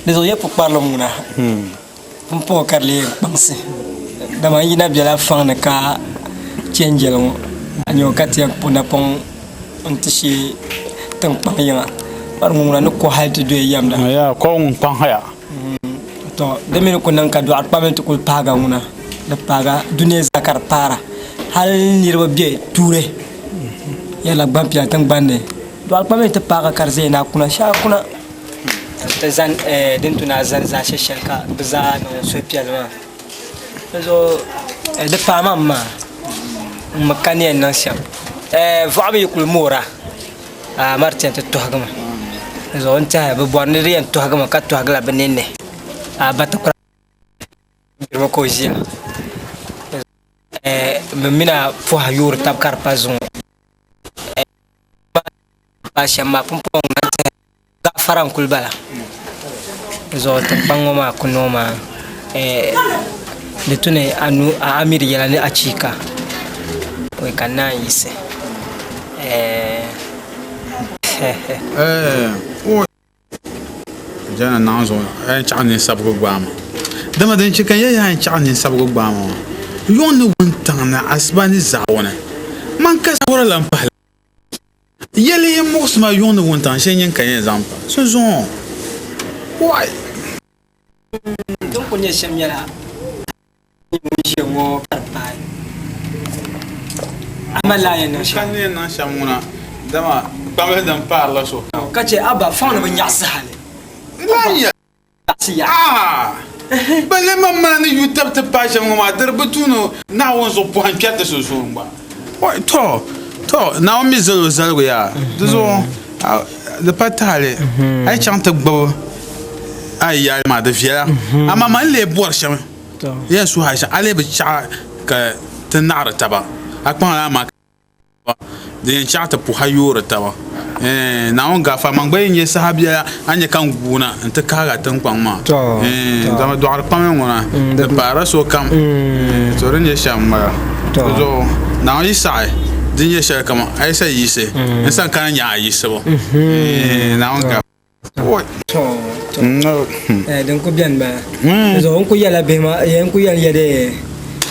Di zuɣu ya pukparilim ŋuna pumpɔŋɔ ka di lee yɛn kpaŋsi dama n yina bela faŋ ni ka chɛ n jɛli ŋɔ a nya o ka ti yɛn kpuɣi napɔŋ n-ti shee tiŋkpaŋ yiŋa ka di ŋɔ ŋuna ni ko hali ti doya yɛmda. Yaa ko ŋun kpaŋ haya. Tɔ di mi ni ku niŋ ka dɔɣiri kpamli ti kuli paaga ŋuna di paaga dunia zaa ka di paara hali niriba be tuuri yɛrila gbampiɛla tiŋgbani ni dɔɣiri kpamli ti paaga ka di zaya ni a kuna shee a kuna ti zani din tu ni a zani zaashe shɛli ka bɛ zaa niŋ suhupiɛlli maa di zuɣu di paai ma maa m mi ka ni yɛn niŋ shɛm vɔɣu mi yi kuli moora a mari ti yɛn ti tɔhigimi di zuɣu n tɛha bɛ bɔri ni di yɛn tɔhigimi ka tɔhigila bɛ ninni a ba ti kura niriba ka o ʒiya bɛ mini a pɔha yoori taba ka di pa zuŋɔ paai shɛm maa pumpɔŋɔ ŋuna n-tɛha zaɣ fara n-kuli bala di zuɣu tiŋkpaŋ ŋɔ maa ku niŋ maa di tu ni a mi di yɛla ni achiika pɔi ka naan yiɣisi. Jana naŋ zuɣu a yɛn chaɣ ninsabigu gbaai ma. Dama din chɛ ka n yɛli a yɛn chaɣ ninsabigu gbaai ma maa, yuŋ ni wuntaŋ ni asiba ni zaawuni, man ka saawara lan pahi la. Yɛli yi muɣisi ma yuŋ ni wuntaŋ shee nyin ka yɛn zaŋ pa so zuɣu. Why? Din kuli nyɛ shɛm nyɛla a ni ŋun ʒiya ŋɔ ka di paai a malila a yɛn niŋ shɛm. Ka n ni yɛn niŋ shɛm ŋuna, dama kpambihi din paarila so. Ka chɛ a ba faŋ ni bi nyaɣisi hali. N lahi nya. Nyaɣisi yaha. Aa! Balle maŋmaŋa ni yu tab ti paai shɛm ŋɔ maa, di di bi tuuni Naawuni zuɣu pɔhim kpɛri ti sunsuuni gba. Oi, tɔ! Tɔ! Naawuni mi zal o zaligu yaa. Di zuɣu di pa tahali a yi chaŋ ti gbibi a yi yaali maa, di viɛla. Amaa man ni lee bɔri shɛm yɛn suhi a shɛm, a lee bi chaɣ ka ti naɣiri taba, a kpaŋla amaa Di yɛn chaɣ ti puha yoori taba. Ɛɛn, Naawuni gaafara, man gba yi nya saha biɛla, a ni nya ka n guuna nti kahigi a tiŋkpaŋ maa. Ɛɛn, dama dɔɣiri kpami ŋuna, di paarila sokam. Ɛɛn, to di ni nyɛ shɛm m-bala. Di zuɣu Naawuni yi saɣi di ni nyɛ shɛlikam, a yi sa yiɣisi, n sa n-kana nya a yiɣisibu. Ɛɛn, Naawuni gaafara. Din ku biɛni bala n ku yɛla bihi maa n ku yɛn yɛli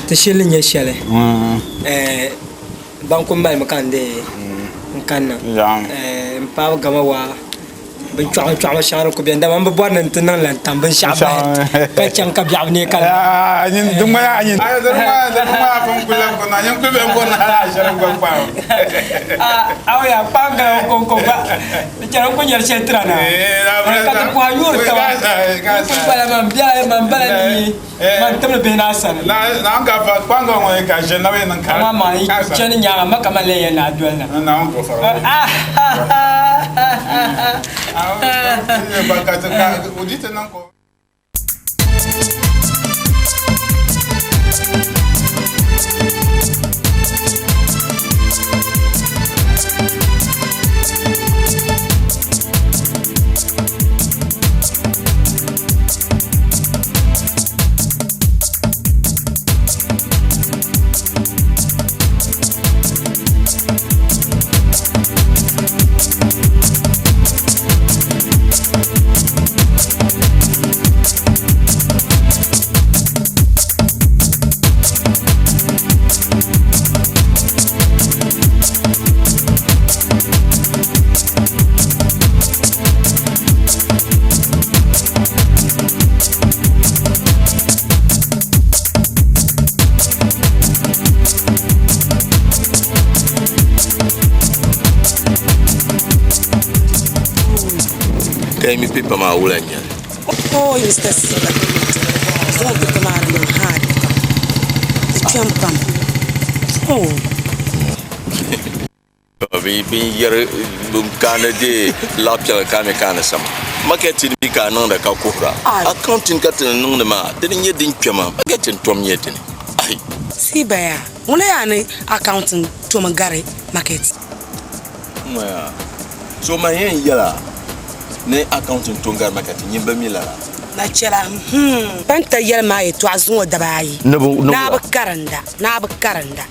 ti shilli nyɛ shɛli ban ku malimi ka n dee n kanna n paai gama waa bin choɣu choɣu shɛŋa din ku biɛni dama n bi bori ni n ti niŋ la n tam binshaɣu bahi ka chɛŋ ka biɛɣu neei ka Di chɛri n ku nyɛri shɛli tira na ka ti kɔha yoori taba n kuli bala man biɛhi man bala ni man tibili bihi naa sani amaa maa yi chani nyaanga ma ka man lee yɛn naa doli na. Tell me paper maa wula n-nyɛ li? Oh, Mr. Siba, zuŋɔ paper maa di niŋ hard pam. Di kpɛm pam. Oh. Bɛ yɛri bin kaani dee laɣ piɛla kaami kaani sama. Marketing mi ka a niŋda ka kuhira. Accounting ka ti ni niŋdi maa dini n-nyɛ din kpɛma, marketing tom nyɛ dini. Ahi. Siba yaa, ŋuna yaa ni accounting tom gari marketing. Ŋɔ yaa, so man yɛn yɛl a ni accounting tom gari marketing, nyin bi mi lala. Nachɛla, hmm, ban ta yɛli ma a yɛtɔɣa zuŋɔ daba ayi, Ni bi, ni ni a bi wula? karinda, ni a bi karinda.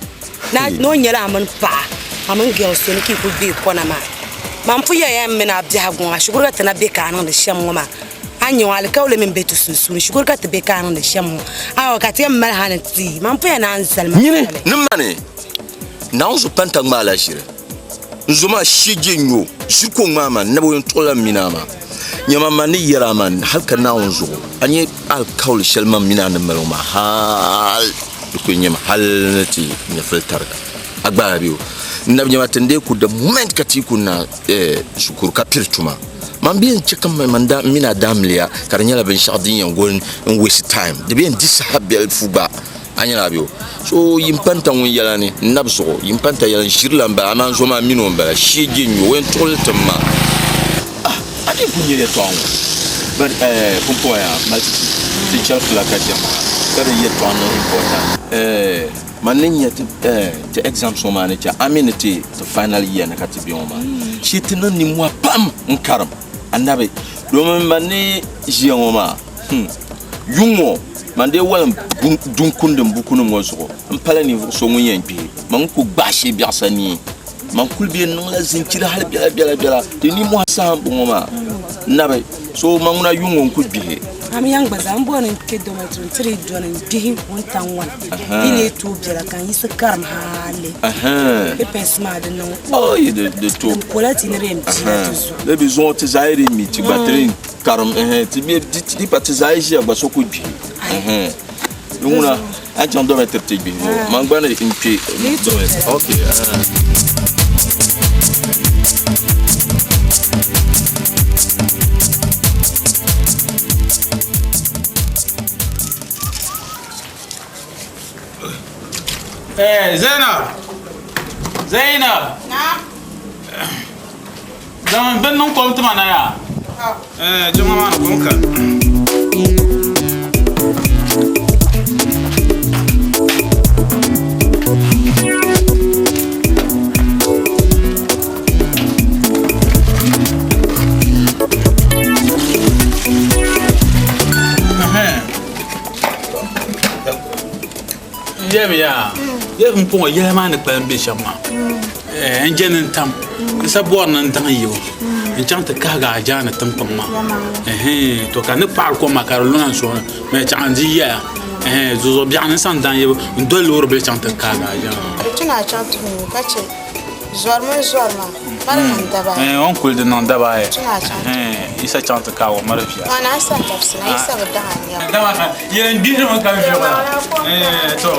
Ni o nyɛla a mini paɣa, a mini girl so ni ka yi kuli be kɔna maa. Man pun yɛya m mini a biɛhigu ŋɔ, shikuru ka ti na be ka a niŋdi shɛm ŋɔ maa. A ni nya ŋɔ, alikauli mi m-be ti sunsuuni, shikuru ka ti be ka a niŋdi shɛm ŋɔ. Awa, ka ti yɛn mali hal nti yi. Man pun yɛn naan zali ma Nyini shɛli. ni mani Naawuni zuɣu panta ŋmaai la ʒiri. N zo maa shee je n-nyo ʒiri ka o ŋmaai ma, n naba o yɛn tuɣila m mini a maa. Nyama man ni yɛr a maa hal ka Naawuni zuɣu, a nya alikauli shɛli man mini a ni mali ŋɔ maa hal di kul nyami hal ni ti nya fili tariga. A gbaai bɛ o. N nabi nyama ti ni dee ku the moment ka ti yi ku na shikuru ka piri tuma, man bɛ yɛn chɛ ka man daa mini a daamiliya ka di nyɛla binshɛɣu din yɛn go n waste time, di bɛ yɛn di saha bɛlifu gba. A nyɛla bɛ o. So yin panta ŋun yɛla ni n nabi zuɣu, yin panta yɛla n ʒirila m bala, amaa n zo maa mini o m-bala, shee je n-nyo o yɛn tuɣili tim maa. Ah, a dii kuli nya yɛtɔɣa ŋɔ. But eh, pumpɔŋɔ yaa mali ti ti chɛli fila ka jɛma ka di yɛtɔɣa niŋ important. Eh, man ni nya ti eh, ti exams ŋɔ maa ni chɛ a mi ni ti ti final year ni ka ti be ŋɔ maa, shee ti niŋ nimmohi pam n-karim anabi domin man ni ʒiya ŋɔ maa. Hmm. Yuŋ ŋɔ, man dee walim dun kundi m bukunim ŋɔ zuɣu, m pala ninvuɣ so ŋun yɛn gbihi ma n ku gbahi shee biɛɣisa nii. Man kul bi yɛn niŋla zinchili hal biɛlabiɛlabiɛla, di nimmohi saha m-bɔŋɔ maa. Nabi, so man ŋuna yuŋ ŋɔ n-ku gbihi. A mi yɛn gba zaa m bɔri ni n kpe dormitory n-tiri yi dɔni n-gbihi wuntaŋ ŋɔ ni. Yi ni yi tooi biɛla ka n yiɣisi karim hali papers maa di niŋ Oi, di to. Din kola ti ni di yɛn bia ti zuɣu. Maybe zuŋɔ ti zaa yi di mi ti gba ti di karim ɛhɛn ti bɛ di di pa ti zaa yi ʒiya gba so ku gbihi ɛhɛn di ŋuna a ni chaŋ dormitory ti gbihi ŋɔ man gba ni n kpe dormitory ok Eh, Zainab! Zainab! Naam. Zaŋmi bini niŋ kom tima na yaa. Eh, jiŋa maa ni kom kani. Yɛmi yaa, yɛli pumpɔŋɔ yɛla maa ni kpalim be shɛm maa, n je ni n tam n sa bɔri ni n daŋ yibu n chaŋ ti kahigi a jaani tiŋkpaŋ maa. To ka n ni paɣiri kom maa ka di luna n suhu ni, mɛ chaŋ n di yɛya zuɣuzuɣu biɛɣu ni n saŋ daŋ yibu n doli loori bili chaŋ ti kahigi a jaani. Di tu ni a chaŋ ti mi ka che zɔri mini zɔri maa mali niŋ daba ayi. O ni kuli di niŋ daba ayi. Di tu ni a chaŋ ti mi. Yi sa chaŋ ti kahigi o mali viɛla. Ŋana a sa labisina yi sa bi daŋ a nyabu. Dama yɛn gbihirimi ka viɛla. To.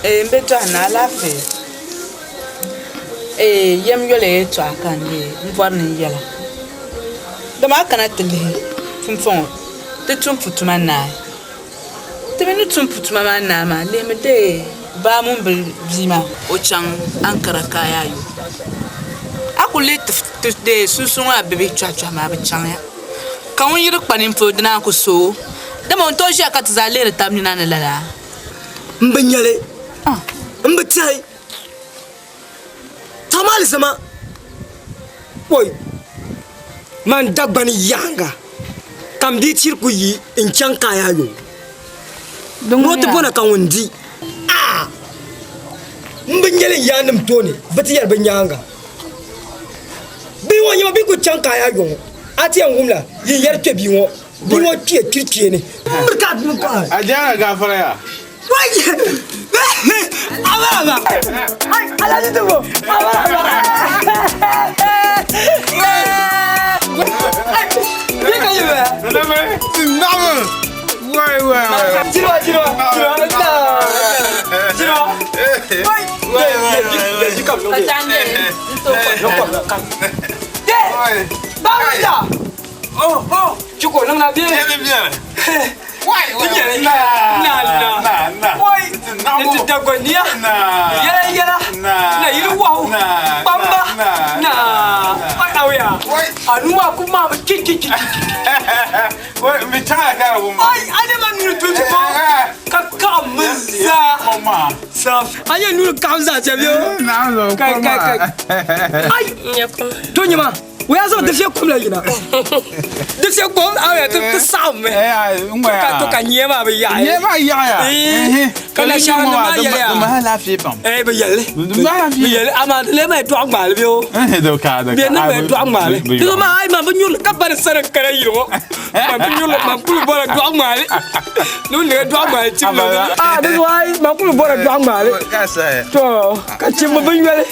Ee n be tɔhi ni alaafee. Ee yɛm yoli yɛltɔɣa ka n lee n bɔri ni n yɛla. Dama a kana ti lihi pumpɔŋɔ ti tum putuma naai. Ti mi ni tum putuma maa naai maa, lihimi deei Baamumbili bia maa. O chaŋ Ankara Kaayaayɔ. A ku lihi ti deei sunsuuni ŋɔ a bibihi chɔhichɔhi maa bɛ chaŋya. Ka ŋun yi di kpa nini polo di naan ku so o, dama o ni tooi ʒiya ka ti zaa lihiri tab nina ni lala. M bi nya li, m bi tɛhi. Taɣimi alizama, oi, man Dagbani yaaŋa, ka m bia tiri ku yi n-chaŋ Kaayaayɔ. Ni o ti bɔna ka ŋun di. A! M bi nya li n yaannim tooni, bɛ ti yɛli bɛ nyaaŋa. Bia ŋɔ nyama bɛ ku chaŋ Kaayaayɔ ŋɔ, a ti yɛn wumla yin yɛri kpe bia ŋɔ, bia ŋɔ kpiya kpiri kpeeni. M biri ka a bia ŋɔ. A jaara gaafara yaa. O yaa zaŋ difia kom la yina. Difia kom a ti ti saɣim mi. To ka nyɛ maa bi yaɣi. Nyɛ maa yaɣiya. Ka na shɛŋa nim maa yɛli ya. Di laafee pam. Eh bi yɛli. Bi yɛli amaa di lee mali dɔɣu ŋmaali bɛ o. Bɛ ni mali dɔɣu ŋmaali. Di zuɣu maa ayi man bi nyurili ka bari sani kana yili ŋɔ. Man bi nyurili man kuli bɔra dɔɣu ŋmaali. Ni bi nɛgɛ dɔɣu ŋmaali chim la. Ah di zuɣu ayi man kuli bɔra dɔɣu ŋmaali. To ka chimbu bin yoli.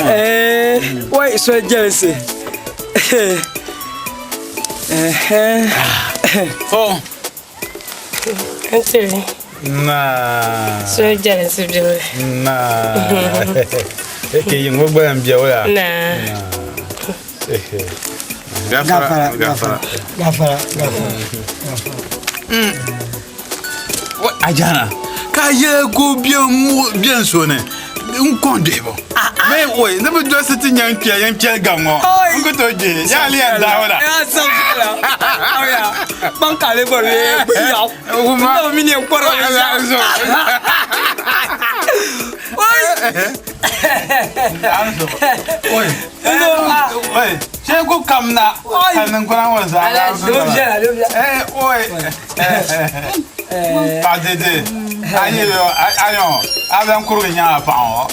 Eh wai so jɛlisi. Oh. Ntiri. Na. So jɛlisi bili. Na. Eke yin ŋɔ gba n bɛ o la. Na. Gafara, gafara. Gafara, gafara. Ajana, ka yɛli ko biɛn so ni n kɔŋ duhibu. Mɛ oi, ni bi dolisi ti nyaŋ kpɛli yɛn kpɛli gaŋ ŋɔ. N ku tooi gbihi. Yaa li yɛn daai o la. Yaa sabila. Oya, kpaŋ ka ale bɔri bee gbihi yaɣu. N na bi mi ni yɛn kɔri o shɛm. Oi. Oi. Oi. Shee ku kam na. Ka ninkura ŋɔ zaa. Eh, oi. Paɣa dede. A yi yo, ayo. A bɛn kurigi nyaŋa paɣa ŋɔ.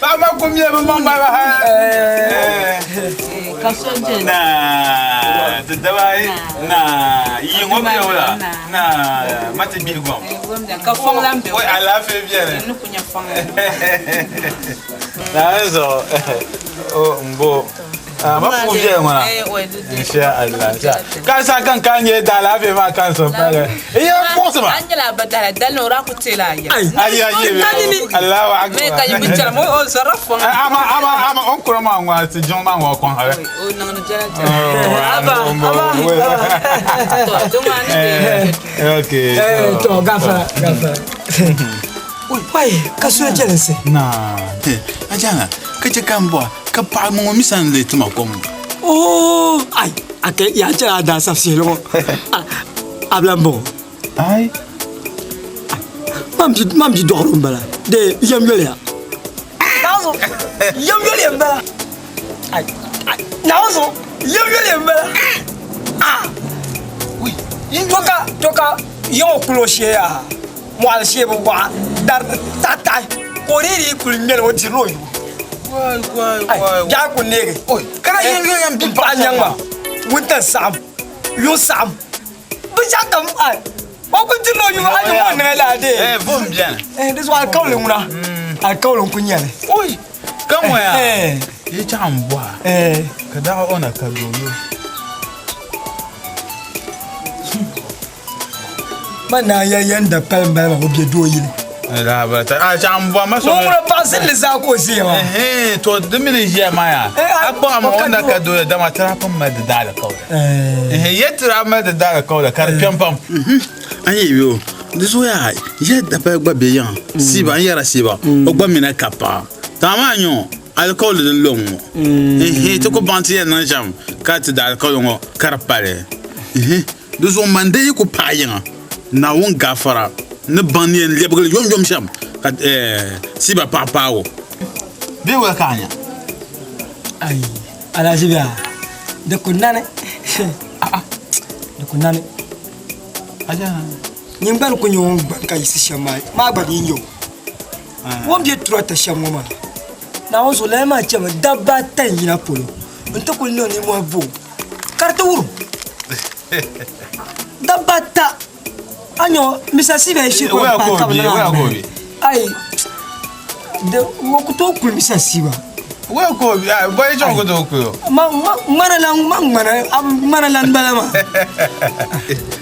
Paɣa maa ku mia bi maŋ bala ha. Ka so jɛli. Na, ti daba ayi. Na, yi ŋɔ bɛ o la. Na, ma ti gbihi gom. Ka fɔŋ lan bɛ o Oi, alaafee bɛni. Ni ku nya fɔŋ. Na zuɣu. O, n bo. Ma fu viɛli ŋɔ na. Insha Allah. Ka sa kan ka nyɛ da alaafee maa kan so pali. Iya puɣisi ma. An nyɛla ba dala dali o daa ku teela a yɛla. Ayi ayi. Allahu akbar. Me ka yi bi chɛra mo o zɔrila fɔŋ. Ama ama ama on kura maa ŋɔ ti jiŋ maa ŋɔ kɔŋ hali. O niŋdi jɛla jɛla. Aba, aba. To di maa ni deei. Okay. Eh, to gafara, gafara. Wai, ka so jɛlisi. Na. Ajana, ka chɛ ka n bɔha ka paɣa ŋɔ mi sani lee tima kom. Oh, ai, ake ya chɛla a daa sabisihili ŋɔ. A bi lan bɔŋɔ. Ai. Man bi dɔɣiri n bala. De yɛm yoliya. Naawuni yɛm yoliya n bala. Ai, ai, Naawuni yɛm yoliya n bala. Ah. To ka yɛŋɔ kulo shee yaa. Mɔɣili shee bi waɣa dari taɣi taɣi ka o dii dii kuli ŋmɛli o dirila o yubu. Biɛɣu ku neegi n paɣa nyaŋ ma wuntaŋ saɣim yuŋ saɣim binshɛɣu kam o kuli dirila o yubu a ni ŋɔ niŋ laa dee. Vom biɛni. Di zuɣu alikauli ŋuna alikauli n ku nyɛli. Ka ŋɔya yi chaŋ n bɔha ka daɣu o na ka doo yo. Man naa ya yɛn da pali m-bala maa o be doo yili. A chaŋ m-bɔhi ma so. Ŋun ŋuna paɣa zinli zaa ka o ʒiya maa. To di mi ni ʒiya maa yaa. A kpaŋ ma o na ka doo dama ti daa pun mali di daalikauli. Yɛ ti daa mali di daalikauli ka di kpɛm pam. An yi yo di zuɣu yaa yɛ dapali gba be yiŋa siiba n yɛra siiba o gba mina ka paɣa taŋa maa nyɛ alikauli din lo ŋɔ ti ku baŋ ti yɛn niŋ shɛm ka ti daalikauli ŋɔ ka di pali. Di zuɣu man dee yi ku paai yiŋa, Naawuni gaafara ni baŋ ni yɛn lɛbigi li yomyom shɛm ka Siiba paɣa paag o. Bee wula ka a nya? Ai, Alahiziba, di ku nani. A'a, di ku nani. Nyin gba ni ku nyɛ ŋun gbani ka yiɣisi shɛm maa, maa gba nyin nyɛ o. O ni be turata shɛm ŋɔ maa, Naawuni zuɣu lala maa chɛmi dabba ata n-yina polo nti kuli niŋ nimmɔhi bo o. Ka di ti wurim dabba ata a nyɛ Mr. Siba yi shikuru pahi ka bi niŋ a ai o ku tooi kuli Mr. Siba ŋmana lan ŋmana ŋmana lan bala maa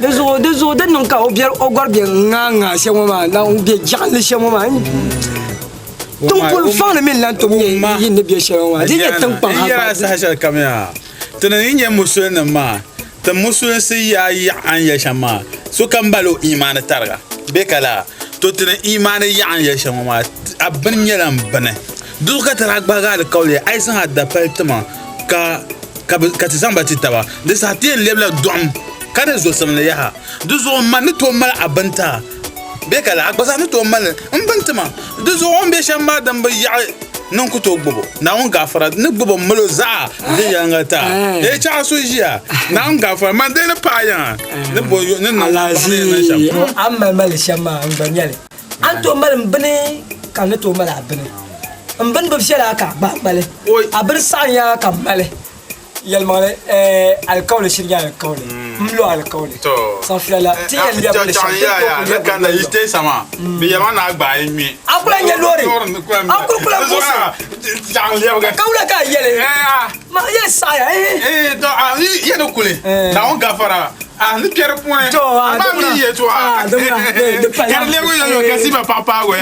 di zuɣu di zuɣu di niŋ ka o biɛri o gɔri bɛ ŋaa ŋaa shɛm ŋɔ maa na bɛ jaɣali shɛm ŋɔ maa Tiŋ kuli faŋli mi n-lan tom nyɛ yi ni be shɛli ŋɔ maa, di nyɛ tiŋkpaŋ ha N yɛra saha shɛli kam yaa, ti ni yi nyɛ musulinim maa, ti musulinsi yaa yaɣi a ni yɛli shɛm maa, sokam bala o imaani tariga bee ka laa? To ti ni imaani yaɣi a ni yɛli shɛm ŋɔ maa, a bini nyɛla m bini. Di zuɣu ka ti daa gbaagi alikauli a yi zaŋ a dapali ti ma ka ka ti zaŋ ba ti taba, di saha ti yɛn lɛbila dɔɣim ka di zosimli yaha. Di zuɣu m ma ni tooi mali a bini ti a. Bee ka laa, a gba zaa ni tooi mali n bini ti ma. Di zuɣu o ni be shɛm maa din bi yaɣi Niŋ ku tooi gbubo. Naawuni gaafara ni gbubo m-mali o zaa viɛnyɛliŋga ti a. Ee chaɣ so ʒiya. Naawuni gaafara man dee ni paɣi yaŋa ni bo ni niŋ baŋ ni yɛn niŋ shɛm. A ni mali mali shɛm maa n gba nyɛli. A ni tooi mali m bini ka n ni tooi mali a bini. M bini bi viɛla ka a gba mali. A bini saɣinya ka m mali. Yɛlimaŋli alikauli shiri nyɛ alikauli m lo alikauli saŋfila la ti yɛn lɛbi li shɛm ti ni tooi ku lɛbi li A ku lahi nya loori a kuli ku lahi buɣisi ka wula ka a yɛli ma yɛli saɣiya To a di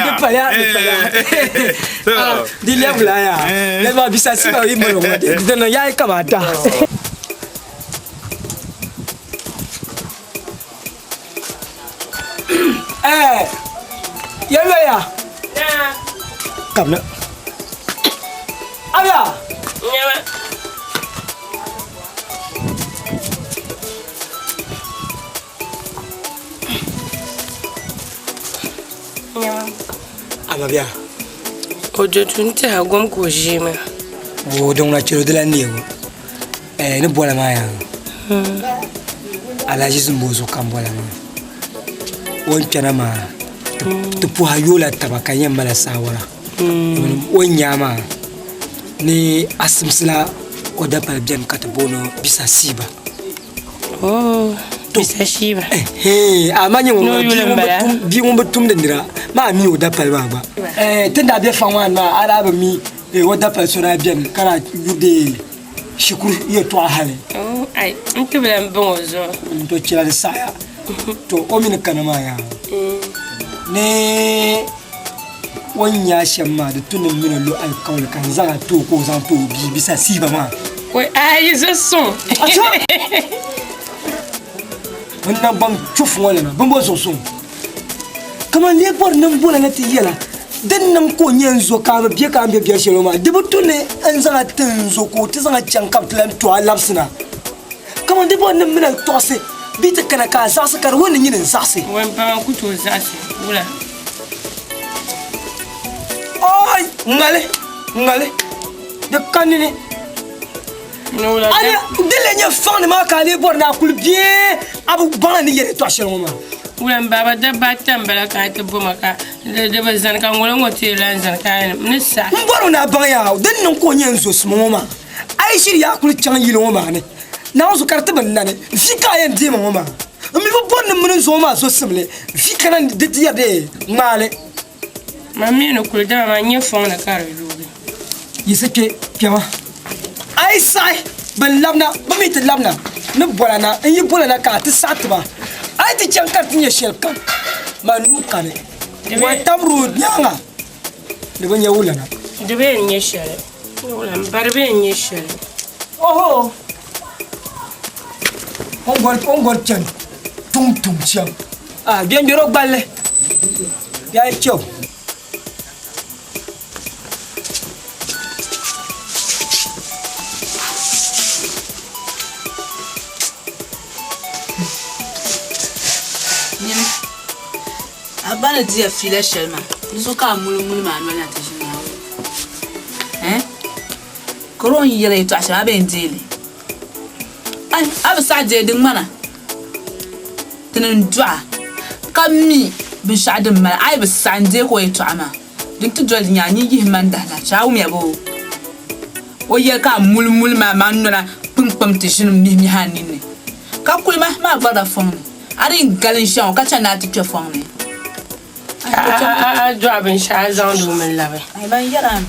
paliya di paliya di paliya di lɛbigila yaa lɛbi bisa siba yi mali ŋɔ di niŋ yaai kamaata. Ɛɛ ya yoya kabina abia. Amabia. O do tu n-tɛha gom ka o ʒii maa. O din ŋuna chɛli o di lahi neegu. Eh, ni bɔla maa yaa. Alhaji Zimbo zuɣu ka n bɔla maa. O ni kpɛna maa, ti puha yoola taba ka yɛn mala saawara. O ni nyaa maa ni a simsila o dapali bɛni ka ti booni Bisa Siiba. Oh, Bisa Shiiba. Eh, ama nyɛ ŋun bia ŋun bi tumdi nira maa mi o dapali maa gba. Eh, ti ni daa be faŋ maa ni maa a daa bi mi o dapali so daa beni ka daa yuri shikuru yɛltɔɣa hali. Oh, ai, n ti bi lahi baŋ o zuɣu. To chɛla di saɣiya. To o mi ni kana maa yaa ni o ni nya shɛm maa di tu ni m mini o lo alikauli ka n zaŋ a ti o ka o zaŋ ti o bia bisa siiba maa. Oi, a yi zo suŋ. Acha! N naŋgbaŋ chufu ŋɔ lana, bimbo zuɣu suŋ. Kaman lee bɔri ni m bola na ti yɛla din niŋ ka o nyɛ n zo ka a bi be ka a ni be biɛri shɛli ŋɔ maa, di bi tu ni n zaŋ a ti n zo ka o ti zaŋ a chaŋ ka bɛ ti lan to a labisina. Kaman di bɔri ni m mini a tɔɣisi bɛ ti kana ka a zaɣisi ka di wuhi ni nyini n-zaɣisi. Wɛn paŋa ku tooi zaɣisi wula? Oi! Ŋmali! Ŋmali! Di ka nini. A nya, di lee nyɛ faŋni maa ka a lee bɔri ni a kuli bee a bi baŋ ni yɛli yɛtɔɣ shɛli ŋɔ maa? Wula m baaba dabba ata m-bala ka a ti bo ma ka di bi zani ka ŋɔla ŋɔ ti lan zani ka a yɛli n ni saɣi. M bɔri ni a baŋ yaa, din niŋ ka o nyɛ n zo sima ŋɔ maa, a yi ʒiri yaa kuli chaŋ yili ŋɔ maa ni, Naawuni zuɣu ka di ti bi nani, vi ka a yɛn deei ma ŋɔ maa. M mi bi bɔri ni m mini n zo ŋɔ maa zo simli, vi kana ni di ti yɛri di ŋmaali. Man mi ni kuli dama man nyɛ fɔŋ ni ka di yuugi. Yiɣisi kpe kpɛma. A yi saɣi, bɛ ni labina, bɛ mi ti labina ni bɔla na. N yi bɔla na ka a ti saɣi ti ba, a yi ti chaŋ ka di ti nyɛ shɛlikam, man nuu kani. Wantab Road nyaaŋa di bi nya wulana. Di bi yɛn nyɛ shɛli. Wula m ba di bi yɛn nyɛ shɛli. Oho! O ni bɔri chani tuŋ tuŋ shɛm. Ah, gbɛngbɛro gballi, yaa yi chɛ o. Nyini, a ba ni diya fiila shɛli maa, di zuɣu ka a muli muli maa noli na ti ʒini maa ŋɔ. Eh? Ka o ni yɛli yɛtɔɣa shɛli a bee n-deei li. Ai, a bi saɣi deei di ŋmana. Ti ni dɔɣi ka mi binshɛɣu din mali, a yi bi saɣi n-deei ka o yɛtɔɣa maa, din ti doli di nyaŋ nyin yihi ma n-dahi la, chɛ a wumya boo? O yɛli ka a muli muli ma maa nɔna kpimkpim ti ʒini m-mihimihi a ninni, ka kuli ma maa gbarila fɔŋ ni. A di yɛn galim ʒiya ŋɔ ka chani ni a ti kpe fɔŋ ni. A dɔɣi binshɛɣu a zaŋdi o mi labi. Ai, ban yɛri a mi.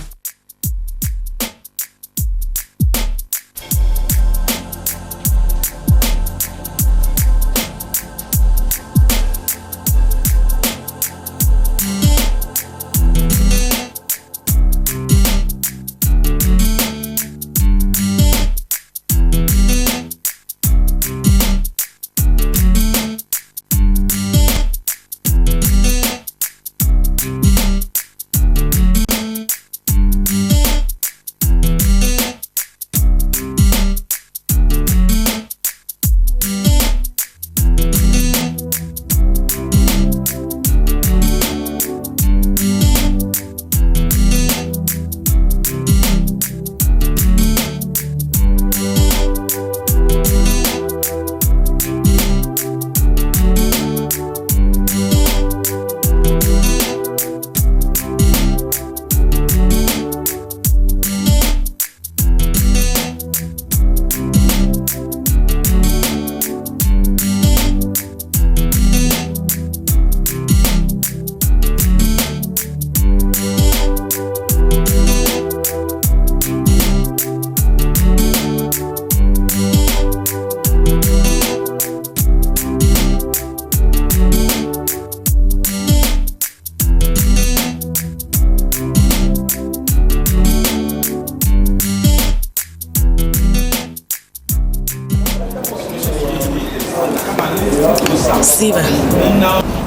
Siba,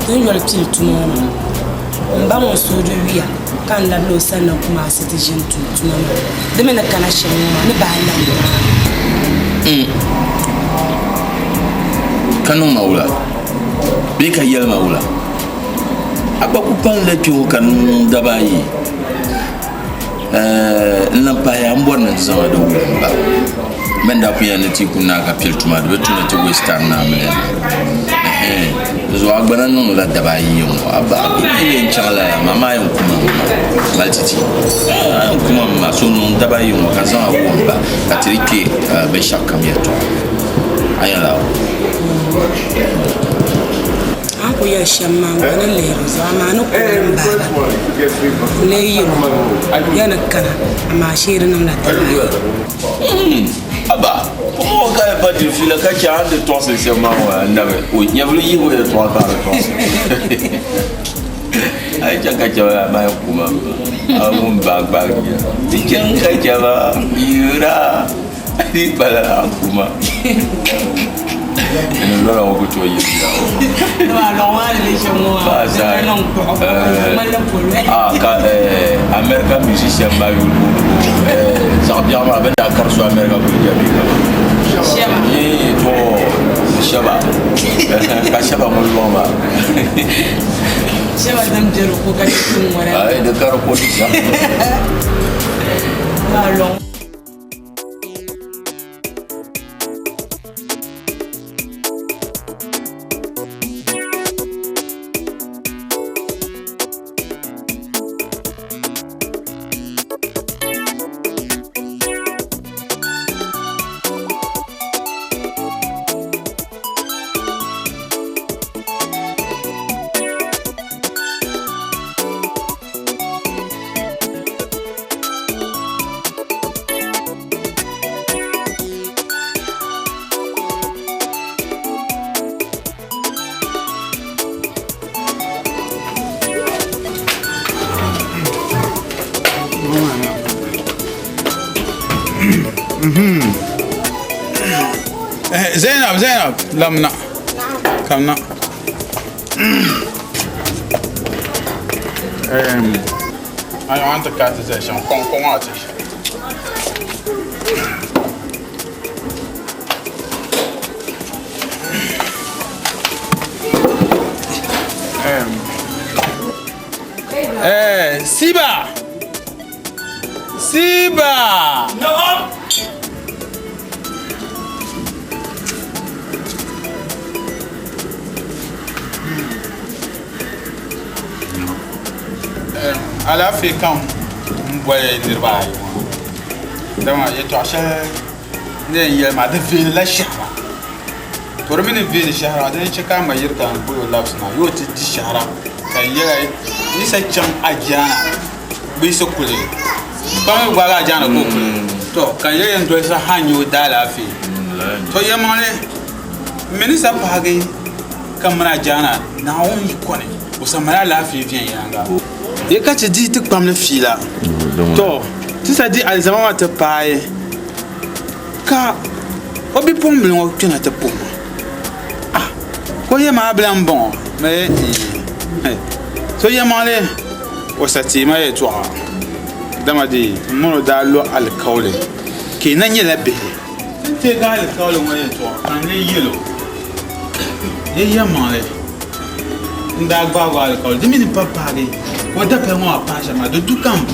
ti ni yoli pili tuma ŋɔ maa, m ba ŋɔ suhu di yuya ka n labila o sanna Kumasi ti ʒini tum tuma maa. Di mi ni kana shɛm ŋɔ maa, ni bahi lam maa. Ka niŋ ma wula? Bee ka yɛli ma wula? A gba ku palila kpe ŋɔ ka niŋ daba ayi. N lan pahiya m bɔri ni n zaŋ a di wuhi m ba. Bɛn daa pun yɛli ni ti yi ku naai ka pili tuma, di bi tu ni ti waste time naa mini li. Ɛhɛn, di zuɣu a gba na niŋdila daba ayi ŋɔ. A ba, a yi yɛn chaŋ lala maa, maa yɛn kuma m ma. Mali ti ti. A yɛn kuma m ma, so niŋ daba ayi ŋɔ ka zaŋ a wuhi m ba ka ti di kpe binshɛɣu kam yɛltɔɣa. A nya lala? A ni kuli yɛli shɛm maa, n gba ni lihi di zuɣu, amaa ni kuli n baaba n-lee yɛl o ya ni kana, amaa shee di niŋla talahi. Aba, pumpɔŋɔ ka yi pa diri fiila ka chɛ a ni di tɔɣisiri shɛm maa ŋɔ anabi, o nyɛvili yihibu yɛtɔɣa ka a di tɔɣisiri. A yi chaŋ ka chɛ ba, amaa yi ku ma, a ŋun baai gbaagi ya. Di chaŋ ka chɛ ba, yira. Di pala a ku ma. Ni lɔra ŋɔ ku tooi yi bia ŋɔ. Ah, ka America musician maa yuli booni zaɣ biɛɣu maa bɛ daa kari so America kuli Jamaica maa. Ee to Sheba. Ka Sheba ŋun lɔŋ maa. Sheba din be di ko ka chɛ tiŋ ŋɔ la. Ai di kari ko di zaa. Zainab, Zainab, lamna. Kamna. I want to cut the session. Come, come out. Eh, Siba! Siba! No! Alaafee ka n boli niriba ayi ŋɔ dama yɛltɔɣa shɛli ni yɛn yɛli maa di veeni la shɛhira to di mi ni veeni shɛhira maa di ni chɛ ka a ma yiri ka n boli o labisi na yoo ti di shɛhira ka n yɛla yi sa chaŋ ajaana bɛ yi sa kuli kpaŋ mi gbaagi ajaana ka o kuli to ka n yɛli yɛn dolisi ha n-nyɛ o daalaafee to yɛlimaŋli m mi ni sa paagi ka mini ajaana Naawuni yi kɔni o sa mali alaafee viɛnyɛliŋga. Di ka ti di ti kpamli fiila. Tɔ! Ti sa di alizama maa ti paai ka o bipuɣimbila ŋɔ kpɛna ti puhi ma. Ah! Ka o yɛli ma a bila m-bɔŋɔ? Ma yɛli iin. So yɛlimaŋli o sa teei ma yɛltɔɣa dama di m mini o daa lo alikauli ka yi na nyɛla bihi. Ti ni teegi alikauli ŋɔ yɛltɔɣa ka n lee yɛl o, Yi yɛlimaŋli, n daa gbaag o alikauli, di mi ni pa paagi ka o dapali ŋɔ maa paai shɛm maa, di du kam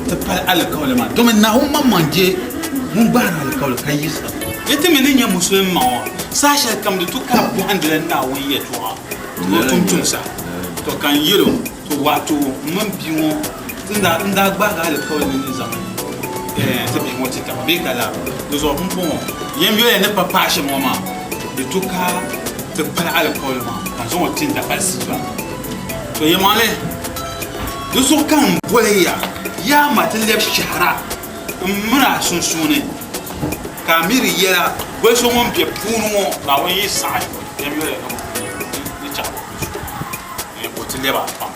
ti pali alikauli maa, domi Naawuni maŋmaŋ je ŋun gbaari alikauli ka yiɣisira. Yi ti mi ni nyɛ musulinima ŋɔ, saha shɛlikam di tu ka a bɔhindila Naawuni yɛltɔɣa ni o tumtumsa. Tɔ! Ka n yɛl o, To waato m mini bia ŋɔ n daa gbaagi alikauli ni ni zaŋ ti bihi ŋɔ ti taba bee ka laa. Di zuɣu pumpɔŋɔ yɛn yoliya ni pa paai shɛm ŋɔ maa, di tu ka ti pali alikauli maa ka n zaŋ o ti n dapali siiba. To yɛlimaŋli, di zuɣu ka m boli ya, yaa ma ti lɛbi shɛhira m mini a sunsuuni, ka a mi di yɛla goli so ŋun be puuni ŋɔ Naawuni yi saɣi yɛn yoliya ni chaɣ o zuɣu. Ka o ti lɛbi a pam,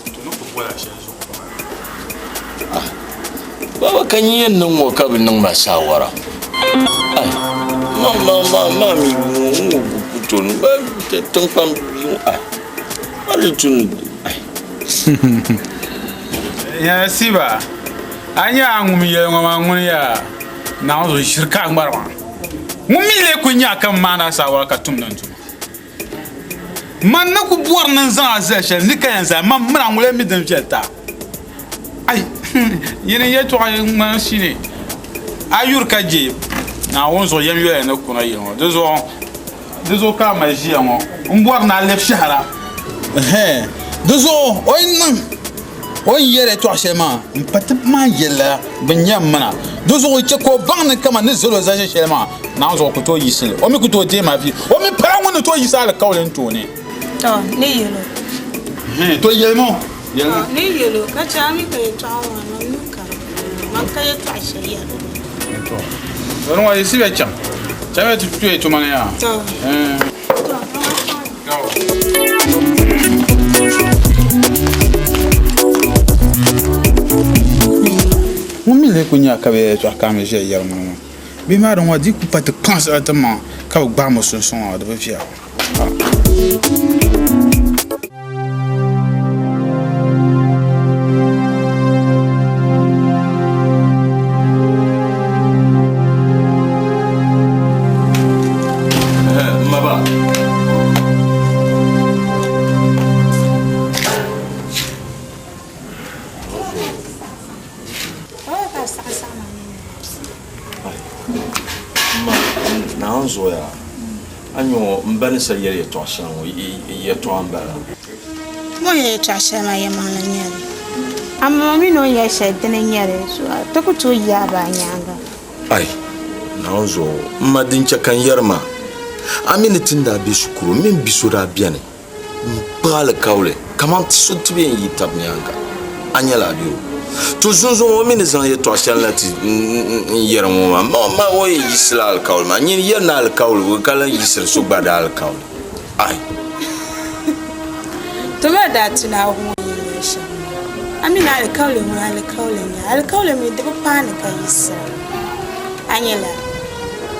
to ni ku bol a shɛli zuɣu. Ah, baba ka n yɛn niŋ ŋɔ ka bi niŋ ma saawara. Ai, ma, ma, ma, ma mi ŋɔ, ŋɔ. tooni tiŋkpan ai tun Ya siba a nya a ŋum yɛli ŋɔ maa ŋuni yaa Naawuni zuɣu ʒiri ka a ŋmari maa ŋun mi lee kuli nya ka m maani a saawara ka tumdi n tuma. Man ni ku bɔri ni n zaŋ a zali shɛli ni ka yɛn zali man mini a ŋun lee mi din viɛli ti a. Ai, nyini yɛtɔɣa ŋmani shini a yuri ka je Naawuni zuɣu yɛm yoya ni kuna yili ŋɔ. Di zuɣu di zuɣu ka a mali ʒiya ŋɔ m bɔri ni a lɛbi shɛhira. Ɛhɛn, di zuɣu o yi niŋ o ni yɛli yɛtɔɣa shɛli maa m pa ti maa yɛlila bɛ nya m mina. Di zuɣu chɛ ka o baŋ ni kaman ni zal o zali shɛli maa Naawuni zuɣu ku tooi yiɣisi li, o mi ku tooi deei ma vi, o mi pala ŋun ni tooi yiɣisi alikauli n tooni. To, ni yɛl o. Hɛn, to yɛlim o, yɛlim o. To, ni yɛl o, ka chɛ a mi ka yɛtɔɣa ŋɔ maa, man nuu ka di puuni, man ka yɛtɔɣa shɛli yɛli o. To, dɔni ŋɔ yiɣisi bɛ chaŋ, chamiya ti tuhi tuma ni yaa. To. Hɛn. To, a chaŋ. To. Ŋun mi lee kuli nya ka bɛ yɛtɔɣa ka a mi ʒiya yɛri ŋuni ŋɔ. Bihi maa din ŋɔ di ku pa ti kpaŋsila ti maŋa ka bi gbaai mi sunsuŋ ŋɔ di bi viɛla. Ma, Naawuni zuɣuya, a nya ŋɔ m ba ni sa yɛli yɛtɔɣ shɛŋa ŋɔ yɛtɔɣa m-bala. O ni yɛli yɛtɔɣ shɛli maa yɛlimaŋli n-nyɛ li. Amaa o mi ni o ni yɛli shɛli dini n-nyɛ li, so ti ku tooi yaai ba a nyaaŋa. Ai, Naawuni zuɣu, m ma, din chɛ ka n yɛri maa, a mi ni ti ni daa be shikuru, m mini bi so daa beni. N kpuɣi alikauli kaman ti so ti bee n-yi tab nyaaŋa, a nyɛla a bɛ o. To zunzuŋ o mi ni zaŋ yɛtɔɣ shɛli na ti n-yɛri ŋɔ maa, ma o yɛn yiɣisila alikauli maa. Nyin yɛri ni alikauli ka lan yiɣisiri so gba di alikauli. Ai! Ti ma daa ti Naawuni ŋun yɛn yɛli shɛm maa. A mi ni alikauli ŋuni alikauli n-nyɛ. Alikauli mi di bi paani ka yiɣisira. A nyɛla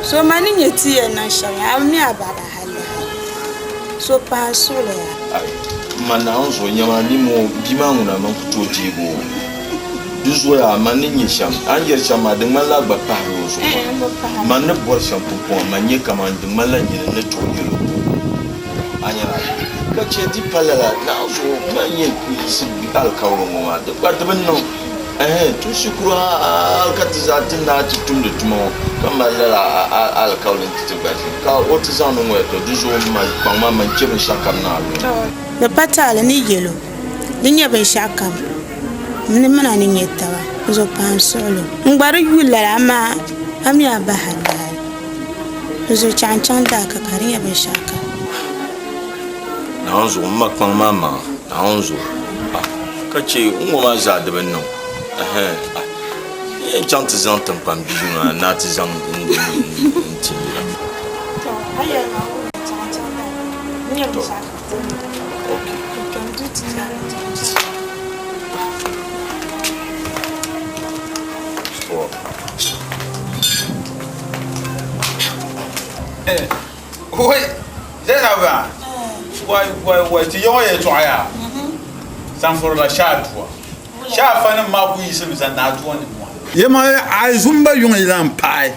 so ma ni nyɛ ti yɛn niŋ shɛm maa, a bi mi a baɣa halihali. So pahi n suɣili ya. Ai, m ma Naawuni zuɣu nyama ni mo bia maa ŋuna man ku tooi deegi o. Di zuɣuya man ni nya shɛm, a ni yɛli shɛm maa di ŋmanila a gba pahirila o zuɣu maa. Man ni bɔri shɛm pumpɔŋɔ, man nya kaman di ŋmanila nyini ni tooi yɛl o bo. A nyɛla ka chɛ di pa lala, Naawuni zuɣu man yɛn ku yiɣisi alikauli ŋɔ maa, di gba di bi niŋ. Ɛhɛn, tun shikuru hal ka ti zaa ti naai ti tumdi tuma ŋɔ, ka mali lala alikauli nti ti gba ʒini, ka o ti zaŋ ni ŋɔya, tɔ di zuɣu m mali kpaŋ maa man chɛ binshɛɣukam Naawuni. Di pa taali ni yɛl o, Di nyɛ binshɛɣukam n ni min a ni nyɛ taba, n zo pahi n suɣilo. N gba di yu lala, amaa a mi a bahi hali. N zo chaɣ n-chaŋ daaka ka di nyɛ binshɛɣukam. Naawuni zuɣu, m ma kpaŋ maa maŋa, Naawuni zuɣu, ah, ka chɛ n ŋɔ maa zaa di bi niŋ, ɛhɛn, ah, n yɛn chaŋ ti zaŋ tiŋkpan bihi maa na ti zaŋ n-ti nira. Tɔ, a yɛli ma ŋɔ chaŋ chaŋ daaka, n nyɛ binshɛɣu kam ti niŋ. Ok. Kpɛm du ti chaŋ chaŋ. Tɔ. Wai, Zainab maa, wai wai wai ti yɔŋɔ yɛltɔɣa yaa sanfurila shaa dua shaa fanim maa ku yiɣisimi zani ni aduwa nim maa. Yɛma a yi zumba yuŋ yi lan paai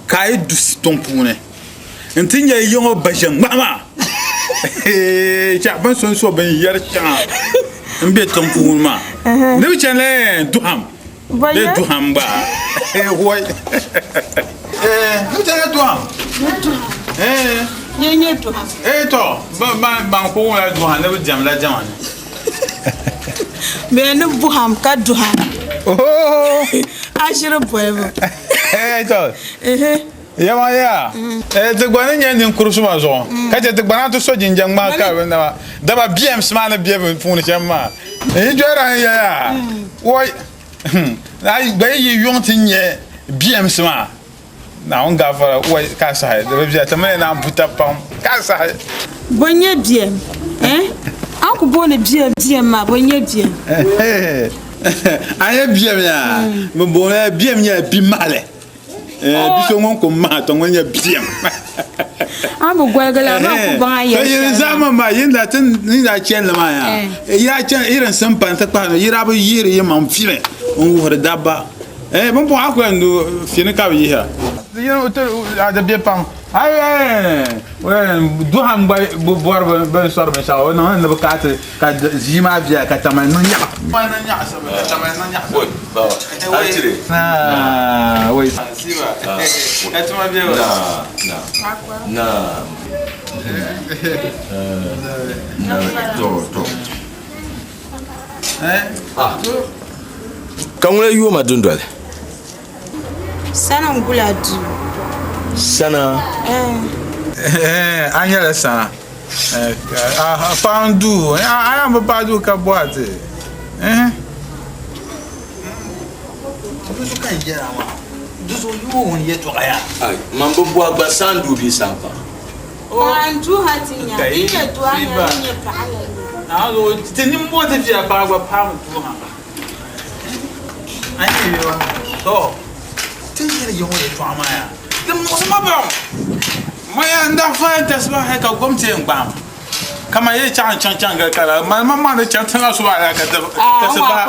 ka a yi du tiŋ puuni nti nya yi yiŋɔ ba ʒe ŋmahi maa bɛ ni so n-so binyɛr shɛŋa m-be tiŋ puuni maa ni bɛ chani la duham bee duham gba wai ni bɛ chani la duham to ban ku wumla duham ni bɛ diɛmla diɛma ni Bee ni buham ka duham a ʒiri bolibu to Yɛma yaa, ti gba ni nyɛ ninkuri suma zuɣu, ka chɛ ti gba naan ti so jinjɛm ŋmaa ka bɛ nama, dama BMs maa ni be bɛ puuni shɛm maa. N yi dɔyira n yɛya, woi, a gba yi yi yuŋ ti nya BMs maa, Naawuni gaafara, woi, ka a sahi, di bi bɛ, ti mini naan bu tab pam, ka a sahi. Bɔ n-nyɛ BM? Eh? A ni ku booni BM BM maa, bɔ n-nyɛ BM? A nya BM yaa? Bɛ booni BM nyɛla bi mahili. Bi so ŋun ku maha to ŋun nyɛ biɛm. A bi goligi la, amaa ku baŋ a yɛli shɛli. Yiri zahama maa, yin daa ti ni daa chani li maa yaa, yi daa chani irin simpani ti kpahi ni yi daa bi yihiri yi maŋ fini n-wuhiri dabba. Eh, bini bɔŋɔ a ku yɛn du fini ka bi yihira. Yin ti be pam. Duha n gba bi bɔri bin sɔri binshɛɣu o niŋli ni bi kaati ka ʒii maa viɛla ka tamali niŋ nyaɣa. Ka ŋuna yooma dundoli? Sana n-gula duu. Sana? Eh. A nyɛla sana. Paɣa n-duu. A yɛn bi paai duu ka bɔhi ti. Eh. Ai, man bi bɔhi gba saa n-duu bee saa n-paɣa? Paɣa n-duu ha ti nya. Di nyɛ duu a nya di nyɛ paɣa la ni. Ti niŋ ti viɛla paɣa gba paami duu ha. To ti yɛli yi ŋɔ yɛltɔɣa maa yaa di muɣisi ma pam maya n daa faai tasiba hali ka gom ti yɛn gbaai ma ka man yɛn chaŋ n chaŋ chaŋ gili ka la mali ma maŋ ni chaŋ tiŋa suba la ka tasibaha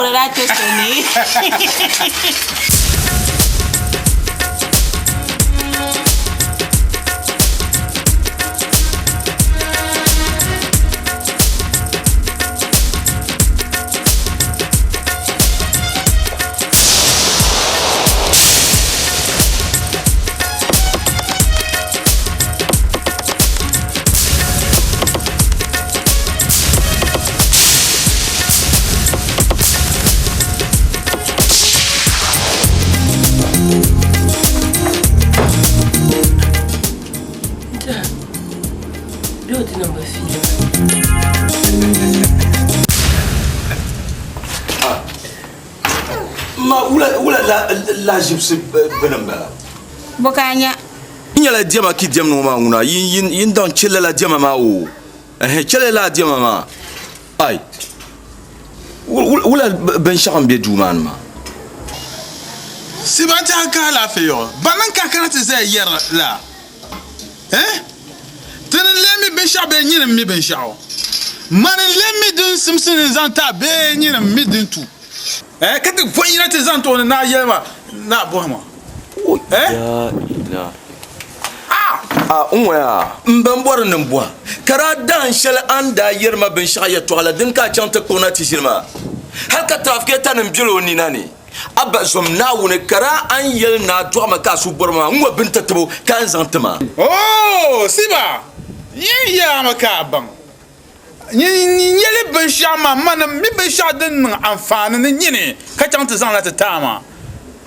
Ma wula wula la laʒibisi bini m-bala? Bɔ ka a nya? N nyɛla diɛma ki diɛmdi ŋɔ maa ŋuna yin yin daŋ che lala diɛma maa o ɛhɛ che lala diɛma maa ai wula binshɛɣu m-be duu maa ni maa. Siba ti a ka alaafee yɔɣɔ ba niŋ ka kana ti zaya yɛri la. Eh? Ti ni lee mi binshɛɣu bee nyini m-mi binshɛɣu? Mani n-lee mi din simsi ni zaŋ ti a bee nyini m-mi din tu? Eh? Ka ti bɔhi yina ti zaŋ ti o ni naa yɛli ma, Naa bɔhi ma. Eh? Ah! A n ŋɔ yaa, m ba m-bɔri ni m bɔhi, ka daa dahin shɛli a ni daa yɛri ma binshɛɣu yɛtɔɣa la, dini ka a chaŋ ti kpuɣi na ti ʒili maa? Hal ka tirafikɛtanima bela o nina ni. A ba zom Naawuni, ka daa a ni yɛli ni a dɔɣi ma ka a suhu bɔri ma maa, n-ŋɔ bini ti tib o ka a ni zaŋ ti ma. Oo, Siba, yin yaami ka a baŋ n yɛli binshɛɣu maa, mani mi binshɛɣu din niŋ anfaani ni nyini ka chaŋ ti zaŋ la ti taai maa.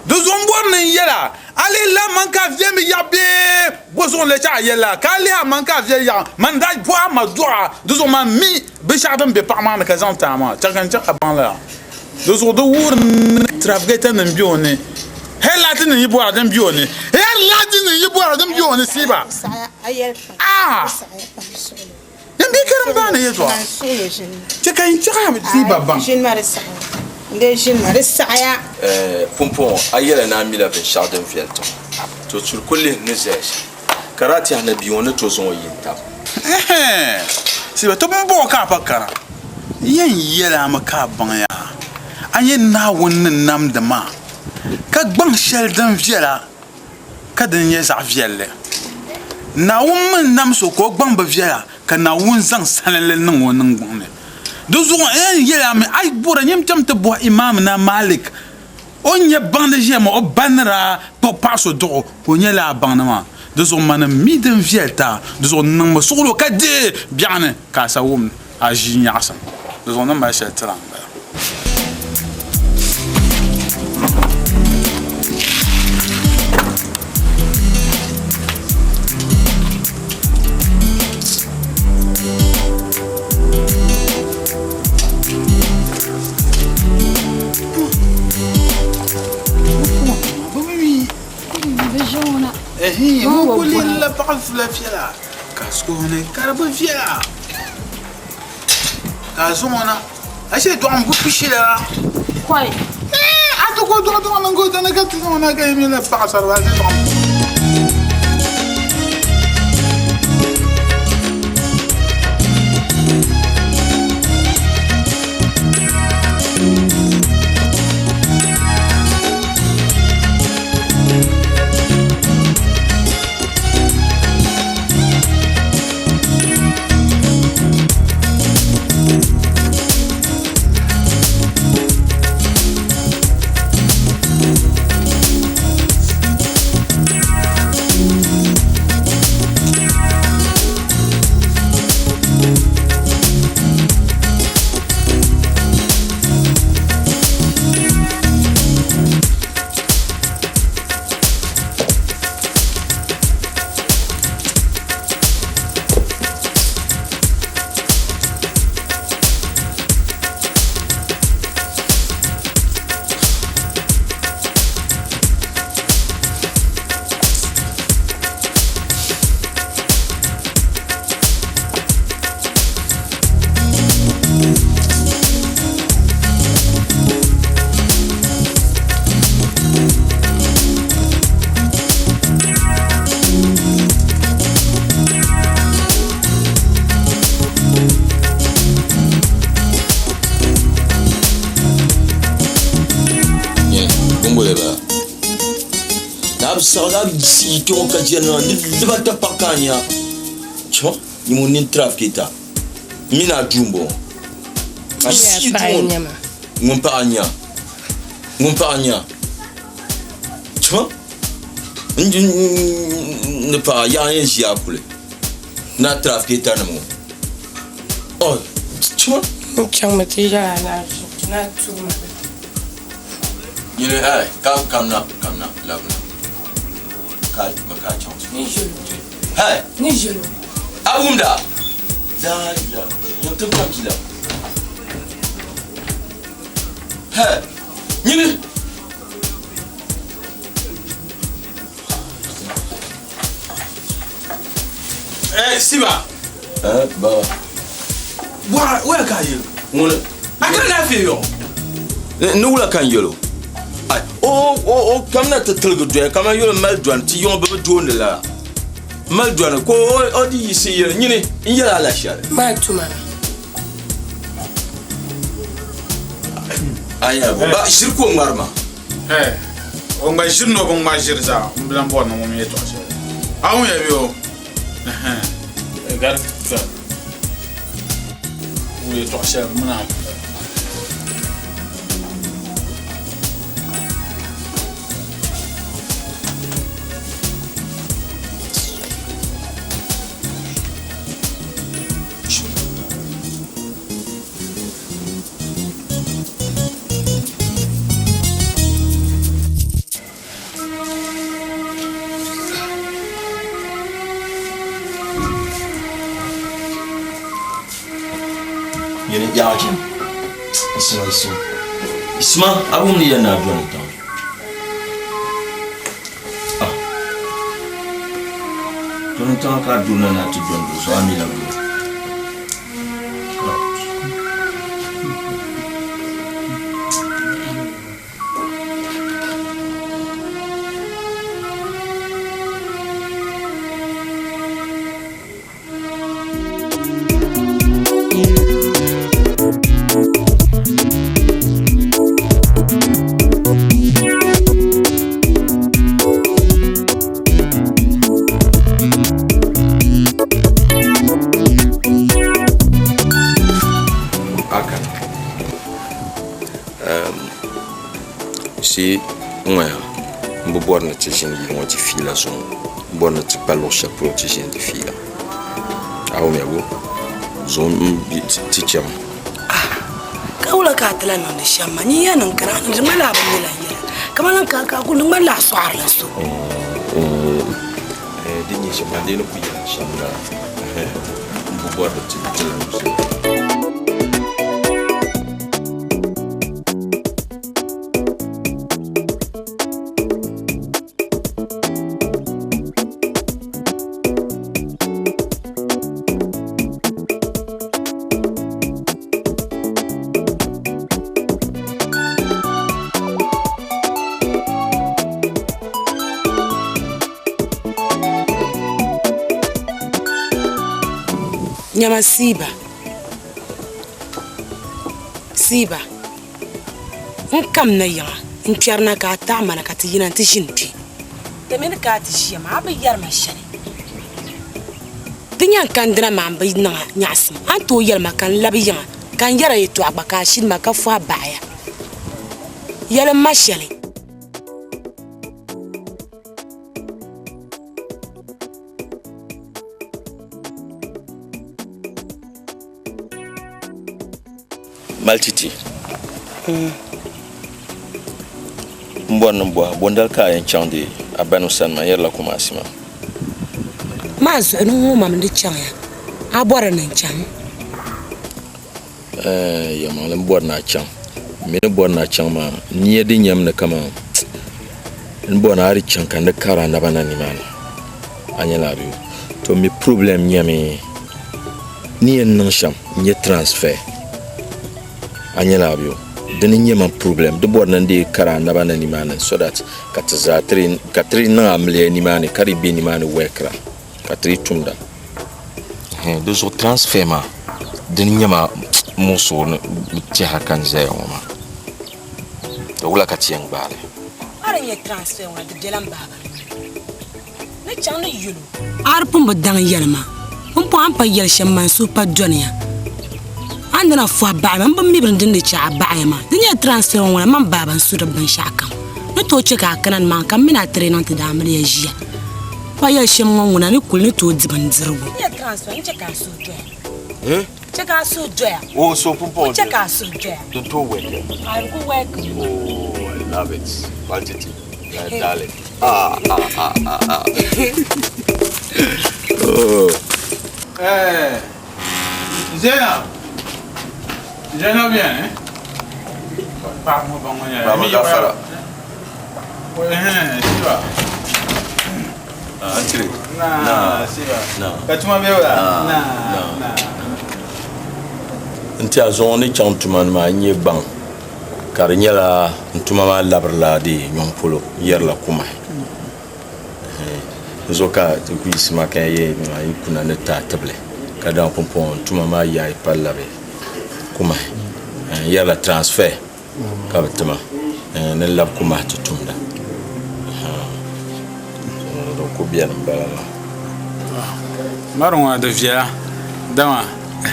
Di zuɣu m bɔri ni n yɛl a, a lihi la mani ka a viɛmi yaɣa bee bɔ zuɣu n-lee chaɣ a yɛl la? Ka a lihi a mani ka a viɛli yaɣa, mani daa bɔh a ma dɔɣ a, di zuɣu man mi binshɛɣu din be paɣ maa ni ka zaŋ ti a maa. Chɛ ka n chɛ ka baŋ lala. Di zuɣu di wuhiri ni trafigeta nim be o ni, headlight nim yi bɔra din be o ni, headlight nim yi bɔra din be o ni siiba. Ah! Yan bɛ karim baani yɛltɔɣa. Chɛ ka n chɛ ka siiba baŋ. Pumpɔŋɔ a yɛla ni a mila binshɛɣu din viɛli tiŋ to tuli ku lihi ni zaya shɛm, ka daa tɛhi ni bia ŋɔ ni tooi zaŋ o yi n-tab. Siiba, to bɔŋɔ ka a pa kana. N yɛn yɛl a mi ka a baŋ yaa, a nyɛ Naawuni ni namdi ma, ka gbaŋ shɛli din viɛla ka din nyɛ zaɣ viɛlli. Naawuni mi nam so ka o gbaŋ bi viɛla, ka Naawuni zaŋ salinli niŋ o niŋgbuŋ ni. Di zuɣu n yɛn yɛl a mi, a yi bɔra nyam cham ti bɔhi Imaam Naa Malik, o ni nyɛ baŋdi ʒiya maa, o ba ni daa kpuɣi paɣ so duɣu ka o nyɛ lala baŋdi maa. Di zuɣu manim mi din viɛli ti a, di zuɣu niŋmi suɣilo ka deei biɛɣuni ka a sa wum a ʒii nyaɣisim. Di zuɣu ni mali shɛli tira m-bala. La paɣa fula viɛla ka suhuni ka di bi viɛla ka a zaŋ o na a shee dɔɣim bi pishi la a ti ku dɔɣi dɔɣi niŋ ka o dini ka ti zaŋ o na ka yi mi la paɣasaribila ti dɔɣim. saɣigi a siɣi kpe ŋɔ ka jɛri na ni dibata paɣa ka a nya chɔ nyini ŋun nini trafikeeta m mini a duu m-bɔŋɔ a siɣi kpe ŋɔ ŋun paɣa n-nya ŋun paɣa n-nya chɔ ni paɣa yaɣa yɛn ʒi a kuli ni a trafikeeta nim ŋɔ ɔ chɔ N chaŋmi ti yɛli a ni a tuui ma. Nyini ai ka kamna kamna labina ka ma ka chaŋ Ni ʒilo. Hey! Ni ʒilo. A wumda? La la yɛn ti ka bila. Hey! Nyini! Eh, Siba. Eh, baba. Wala wala ka yelo. Ŋuni. A kana laafee yɔ. Ni wula ka n yɛlo Ai, o o o kamina ti tiligi doya kamani yɛlo mali dɔni ti yiŋɔ bi bi doondi lala mali dɔni ka o o di yiɣisi yɛli nyini n yɛli a la shɛli Maa tuma. A yɛli bo ba ʒiri ka o ŋmari ma. Eh, o ŋma ʒiri ni o bi ŋma ʒiri zaa n bi lan bɔri ni ŋun yɛtɔɣa shɛli. A wum ya bee o? Ɛhɛn, gari tɔri. O yɛtɔɣa shɛli mini a. Yini yaɣa chɛm isima isima isima a wum ni yɛn ni a dɔni tiŋ ah dɔni tiŋa ka a donna ni a ti dɔni do so a mi la dɔni. Aka si ŋɔya n bi bɔri ni ti ʒini yili ŋɔ ti fiila zuŋɔ n bɔri ni ti kpa luɣ shɛli polo ti ʒini ti fiila a wumya bo zuŋɔ ti chɛmi Ka wula ka a ti lahi niŋdi shɛm maa? Nyin ya niŋ kara, a niŋdi ŋmanila a bi mi lan yɛla. Kamani n ka a kuli di ŋmanila a sɔɣirila so. Din nyɛ shɛm maa, di ni kuli yɛla shɛm la, m bi bɔri ni ti lan ʒini. Nyama Siiba, Siiba, n kamina yiŋa n-kpɛrina ka a taɣi ma na ka ti yina nti ʒini kpe. Ti mi ni ka a ti ʒiya maa, a bi yɛri ma shɛli. Di nya n kandina maa m bi niŋ a nyaɣisim, a ni tooi yɛli ma ka n labi yiŋa ka n yɛr a yɛtɔɣa gba ka a shini ma ka fɔhi baɣi ya. Yɛlim ma shɛli. Mali ti ti. M bɔri ni m bɔhi, bɔndali ka a yɛn chaŋ di a banim sani maa? N yɛrila Kumasi maa. Maa zuɣu ni ŋɔ mam di chaŋya, a bɔri ni n chaŋ? Ɛɛh, yɛlimaŋli m bɔri ni a chaŋ. M mi ni bɔri ni a chaŋ maa, nia di nyam ni kaman n bɔri ni a di chaŋ ka n di kari a naba na nimaani. A nyɛla a bɛ to mi problem nyɛmi ni yɛn niŋ shɛm n-nyɛ transfer. A nyɛla a bɛ dini n-nyɛ man problem di bɔri ni n dii kari a naba na nimaani so that ka ti zaa ka ti niŋ amiliya nimaani ka di be nimaani workira ka ti tumda. Di zuɣu transfer maa dini n-nyɛ ma muɣisigu ni tɛha ka n zaya ŋɔ maa. Di wula ka ti yɛn gbaai li? A di nyɛ transfer ŋɔ di bela m baaba ni. Ni chaŋ ni yɛl o. A di pun bi daŋ yɛli ma, Pumpɔŋ a ni pa yɛli shɛm maa n suhu pa dɔniya. A ni dina fɔhi baɣi ma, m bi mi bini din ni chɛ a baɣiya maa. Di nyɛla transfer ŋɔ ŋuna man baaba n-su di binshɛɣukam. Ni tooi chɛ ka a kana nimaani ka m mini a ti dii niŋ ti daamiliya ʒiya. Pa yɛli shɛm ŋɔ ŋuna ni kuli ni tooi di bindirigu. Di nyɛla transfer n chɛ ka a suhu doya. Chɛ ka a suhu doya. Oh, so pumpɔŋ Chɛ ka a suhu doya. Din tooi wɛki. A di ku wɛki. Oh, I love it. Quantity. My darling. Ah, ah, ah, ah, ah. Oh. Eh, Zainab. Zainab beni? Paɣa ŋɔ ba ŋɔ nyɛla. Baba gafara. Eh, Siba. Ah, tiri. Na, Na. Siba. Na. Ka tuma be wala? Na. Na. Na. N tiɛha zuŋɔ ni chaŋ tuma ni maa n nyɛ gbaŋ ka di nyɛla n tuma maa labirila di nyɔŋ polo n yɛrila kumahi n zuɣu ka ti ku yiɣisi ma ka n yɛ maa yi kuna ni taai tibili ka dama pumpɔŋɔ n tuma maa yaai pa labi kumahi n yɛrila transfer ka bi tima ni n labi kumahi ti tumda di ku biɛni n bala maa. Mari ŋɔ di viɛla dama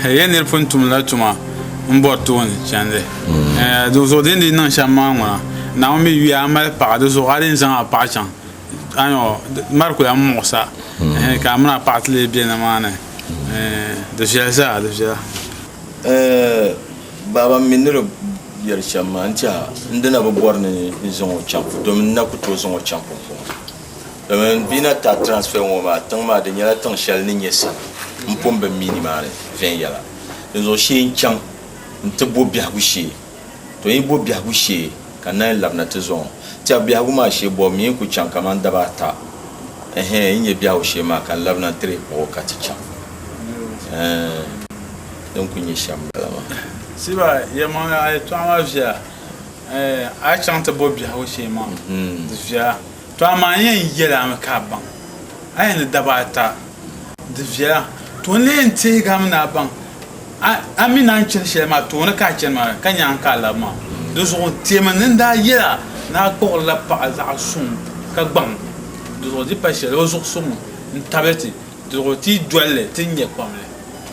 ya niri pun tumla tuma n bɔri tooni chandi di zuɣu din di niŋ shɛm maa ŋuna Naawuni mi yuya a mali paɣa di zuɣu a din zaŋ a paɣa chaŋ mari ku lahi muɣisa ka a mini a paɣa ti lee be nimaani di viɛli zaa di viɛla. Baaba mi ni di yɛli shɛm maa n tiɛha n dina bi bɔri ni n zaŋ o chaŋ domin n na ku tooi zaŋ o chaŋ pumpɔŋɔ domin bɛ na taai transfer ŋɔ maa tiŋ maa di nyɛla tiŋ shɛli ni nyɛ sani m pun bi mi nimaani viɛnyɛla dinzuɣu shee n chaŋ n ti bo biɛhigu shee to n yi bo biɛhigu shee ka n naan labina ti zaŋ o tiɛha biɛhigu maa shee bɔbu mi n ku chaŋ kamani daba ata ɛhɛn n nyɛ biɛhigu shee maa ka n labina n ti dii kpuɣi o ka ti chaŋ ɛɛn din ku nyɛ shɛm m-bala maa. Siba, yɛlimaŋli a yɛtɔɣa maa viɛla. Ɛɛn a yi chaŋ ti bo biɛhigu shee maa di viɛla. To amaa n yɛn yɛl a mi ka a baŋ a yɛn di daba ata di viɛla. To n lee yɛn teegi a mi ni a baŋ a mi ni a ni chani shɛli maa tooni ka a chani maa ka nyaaŋa ka a labi maa. Di zuɣu teemi ni n daa yɛl a ni a kpuɣirila paɣa zaɣ suŋ ka gbaŋ. Di zuɣu di pa shɛli o zuɣu suŋ n-tabili ti. Di zuɣu ti yi doli li ti ni nya kpamli.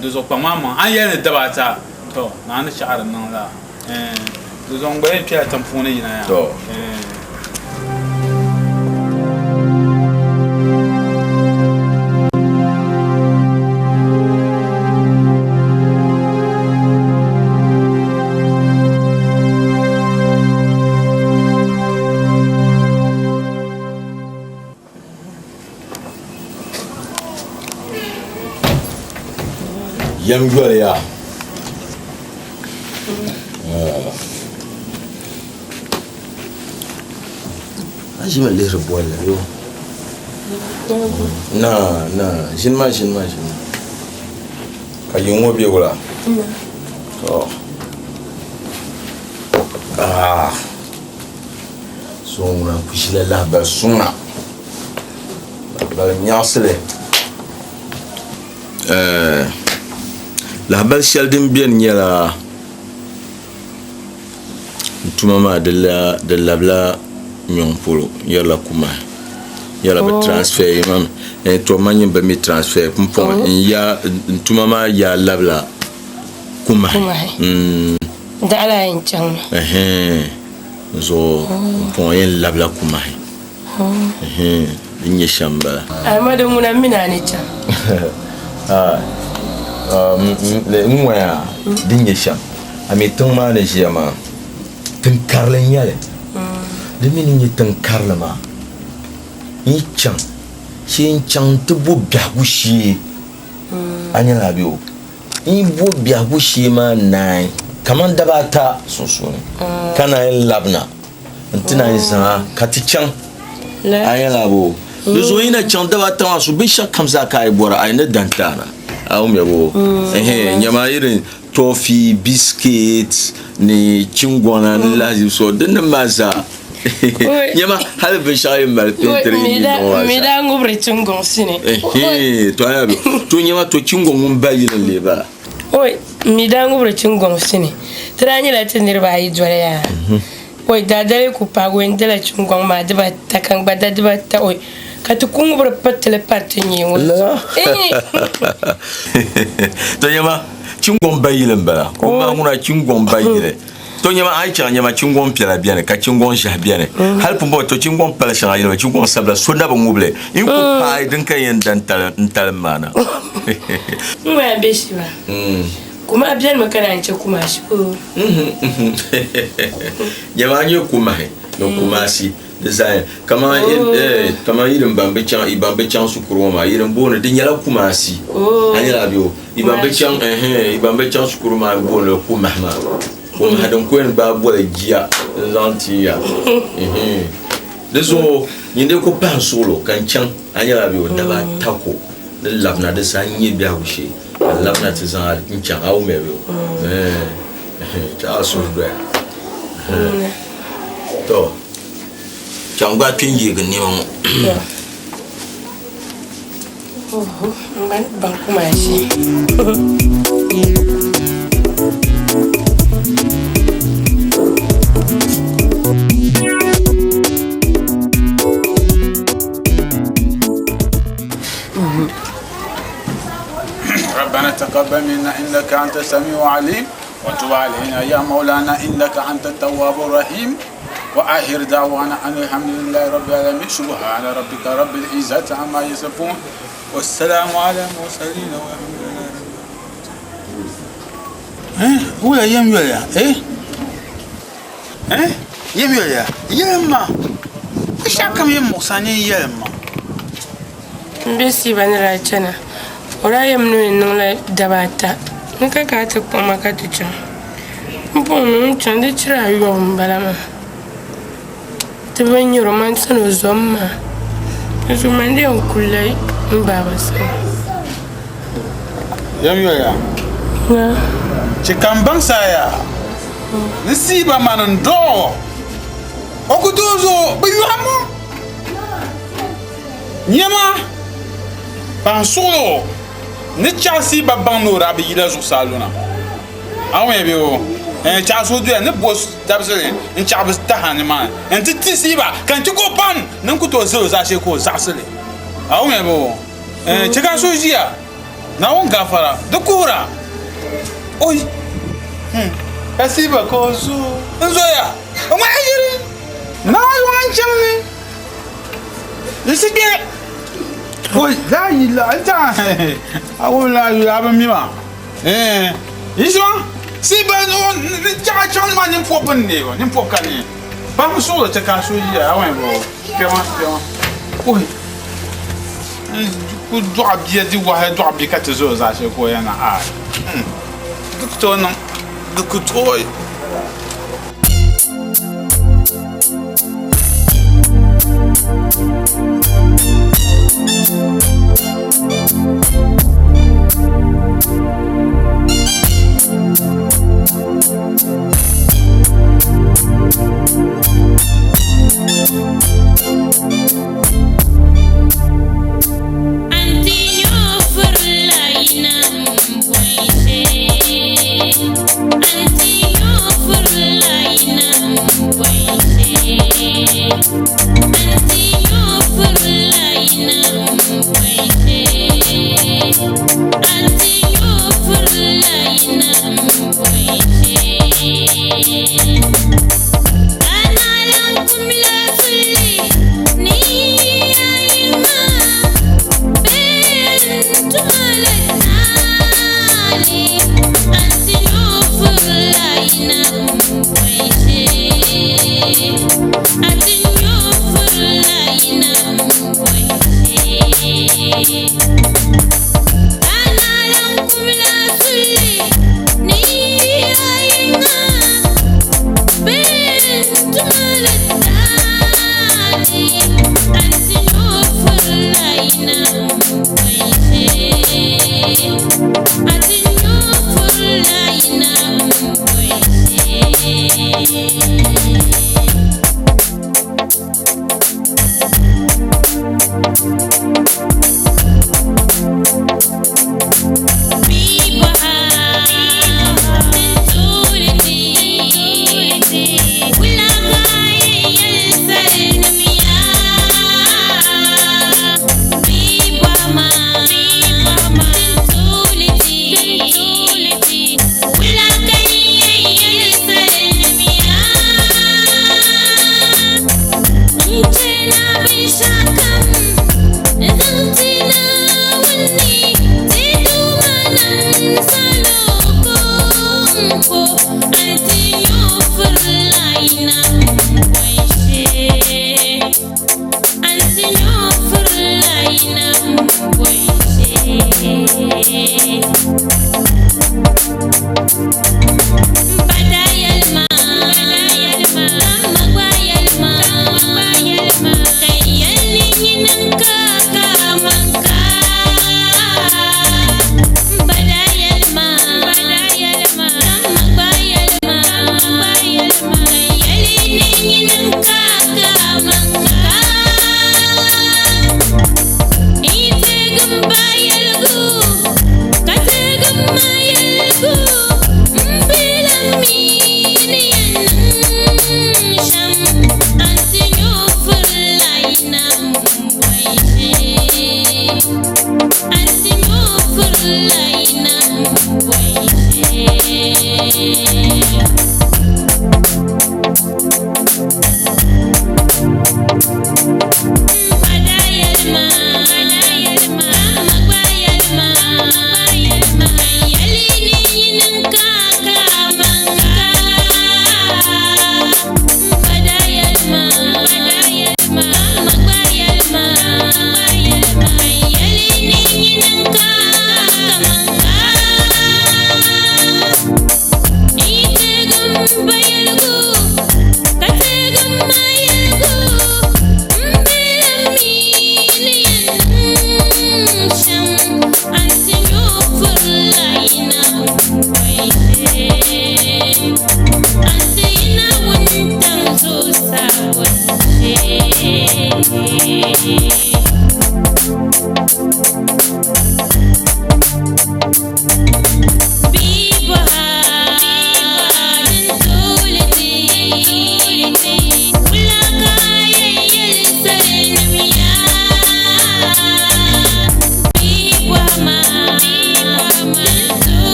Di zuɣu kpaŋ maa maŋ a ni yɛli ni daba ata, tɔ naa ni chaɣiri niŋ la. Ɛɛn, di zuɣu n gba yɛn kpɛla tiŋ puuni yina yaa. Tɔ. Ɛɛn. Yɛm yoliya. A ʒimi lihiri bolli yo. Na na ʒini ma ʒini ma ʒini. Ka yiŋ ŋɔ be wula? To. Ah. So ŋuna n ku ʒila lahabali suŋa lahabali nyaɣasili lahabali shɛli din biɛni nyɛla n tuma maa di labila nyɔŋ polo n yɛrila kumahi n yɛrila bi transfer ma mi to man nyini bi mi transfer pumpɔŋɔ n tuma maa yaa labila kumahi Daɣila a yɛn chaŋ maa. Zuɣu pumpɔŋɔ yɛn labila kumahi din nyɛ shɛm m-bala. Amadu ŋuna m mini a ni chaŋ. N ŋɔya din nyɛ shɛm a mi tiŋ maa ni ʒiya maa tiŋ karili n-nyɛ li di mi ni nyɛ tiŋ karili maa n yi chaŋ shee n chaŋ nti bo biɛhigu shee a nyɛla a be o. N yi bo biɛhigu shee maa naai kaman daba ata sunsuuni, ka naan labina nti naan zaŋ a ka ti chaŋ. A yɛla bo? Di zuɣu yi na chaŋ daba ata maa su binshɛɣukam zaa ka a yi bɔra, a yi ni dan ti a na. A wumya bo? Ɛhɛn, nyama irin tɔfi, biscuit ni chingɔna ni lahizibu so dinnim maa zaa. Nyama hali binshɛɣu yi mali peentiri yi niŋ maa Mi daa ŋubiri chingɔŋ sini. To aya bi to nyama to chingɔŋ ŋun ba yili n-lee bala. Oi, mi daa ŋubiri chingɔŋ sini. Ti daa nyɛla ti niriba ayi doli yaa. Oi, daadali ku paagi o n dala chingɔŋ maa dibata ka n gba da dibata. Oi, Ka ti ku ŋubiri piritili pari ti nyee ŋɔ zuɣu. To nyama chingɔŋ bayili m-bala. Kum maa ŋuna chingɔŋ bayili. To nyama a yi chaŋ nyama chingɔŋ piɛla beni ka chingɔŋ ʒiɛhi beni. Hali pumpɔŋɔ to chingɔŋ pali shɛŋa yilimi chingɔŋ sabila so na bi ŋubili n ku paai din ka yɛn da n-talim maa na. N ŋɔ ya be shiba. Kumahi benimi ka naan chɛ kumashi oo. Nyama a nyɛ kumahi ni kumaasi. Di zaa kaman kaman yi din ban bi chaŋ i ban bi chaŋ shikuru ŋɔ maa yi din booni di nyɛla kumaasi a nyɛla bɛ o i ban bi chaŋ ɛhɛn i ban bi chaŋ shikuru maa booni li kumahi maa kumahi din ku yɛn gbaai boli jia n zaŋ ti ya ɛhɛn di zuɣu nyin dee ku pahi n suɣulo ka n chaŋ a nyɛla bɛ o daba ata ko ni labina di saha n nyɛ biɛhigu shee ka n labina ti zaŋ a n chaŋ a wumya bɛ o ɛhɛn ti a suhu doya to Chaŋ gbaai kpe n-yeegi nɛma ŋɔ. N gba ni baŋ kumashi. ربنا تقبل منا انك انت السميع العليم وتب علينا يا مولانا انك انت التواب الرحيم وآخر دعوانا أن الحمد لله رب العالمين سبحان ربك رب العزة عما يصفون والسلام على المرسلين والحمد لله رب العالمين. ولا يم يا إيه إيه يم يا يما إيش كم يم مصاني يما N be Siiba ni daa chana, o daa yɛm ni o yɛn niŋla daba ata ni ka ka ti kpuɣi ma ka ti chaŋ. Pumpɔŋɔ mi ŋun chaŋ di chira ayɔbu m-bala maa. Ti bi nyar o man sani o zom maa. Di zuɣu man di yɛn kulila m baaba sani. Yɛm yoya. Naa. Chɛ ka m baŋ saaya ni Siiba mani n-dɔɣ o, o ku tooi zo bɛ yɔhimbu. Nyama, paɣ suɣilo ni chaɣisi ba baŋ ni o daa bi yila zuɣusaa luna. A wumya bee o? Ɛɛn, chaɣisi o doya ni bo dabisili n-chaɣi bɛ taha ni maa nti tisi ba, ka n-chɛ ka o pam ni n ku tooi zal o zaashee ka o zaɣisi li. A wumya bee o? Ɛɛn, chɛ ka a suhu ʒiya, Naawuni gaafara, di kuhira. Oi! Hmm, ka Siiba ka o zooi n-zoya, o ŋmahi ʒiri Naawuni n-chaŋ ni. Yisi kpe! Oi, la yi la ta a wo la yi la bi mi ma. Eh, yisi ma si ba no ni chaɣa chaŋ ma nin pɔbi bin ne nin pɔbi ka ne. Ba mi suɣulo chɛ ka so yiya a wɛn bo kpɛma kpɛma. Oi, ku dɔɣi bia di wahi dɔɣi bia ka ti zo zaa shee ka o yɛn na a. Di ku tooi niŋ di ku tooi.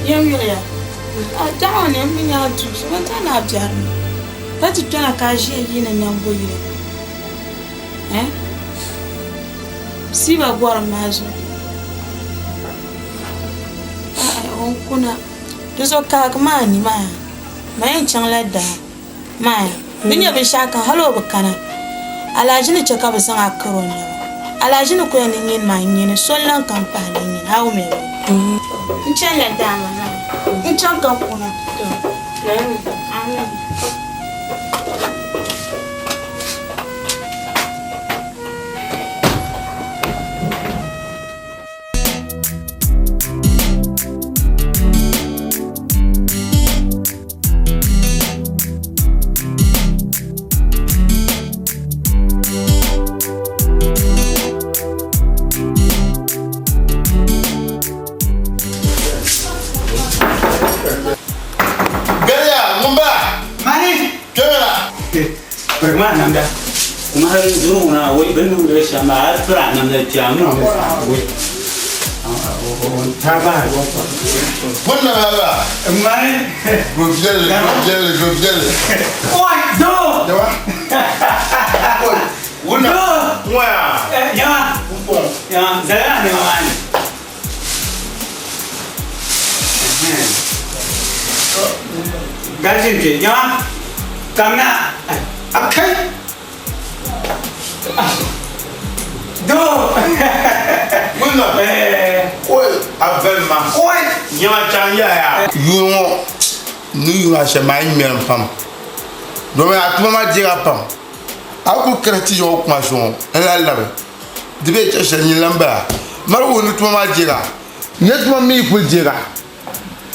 Yɛn yuli ya a daɣu ni n bi nya duu so bin tani a biɛri ni ka ti kpɛna ka a ʒiya yiini nambo yili eh siiba gɔrim maa zuɣu o n kuna di zuɣu kaagi maa ni maa ma yɛn chaŋla daa maa di nyɛ binshaɣu kam hali o bi kana alahaji ni chɛ ka bi zaŋ a kari o naba alahaji ni ku yɛn ni nyini maa n nyini so n lahi kam pahi ni nyini a wumya bee n chanila daa maa n chaŋ ka kuna Amin. Gariya ŋun bala. Mani. Kpɛmila. Pirigi maa namda. Kuma hali duri ŋuna wai bini niŋdi shɛm maa hali piri a namda kpɛ a mini wai. Bunna bala. Mani. Gobiɛlli gobiɛlli gobiɛlli. Oi doo. Jawa. Oi. Wuna. Doo. Ŋɔya. Jawa. Jawa zali a nɛma maa ni. Gari kpɛ jawa. Kamina. A kai. Nyama chaŋ yaya. Yuuni ŋɔ ni yuun ashɛm maa yi ŋmɛrim pam domin a tuma maa deega pam a kuli kari ti yɔɣu kuma zuɣu n lahi labi di bee chɛ shɛli nyini lan bala mali wuhi ni tuma maa deega nyɛ tuma mi yi kuli deega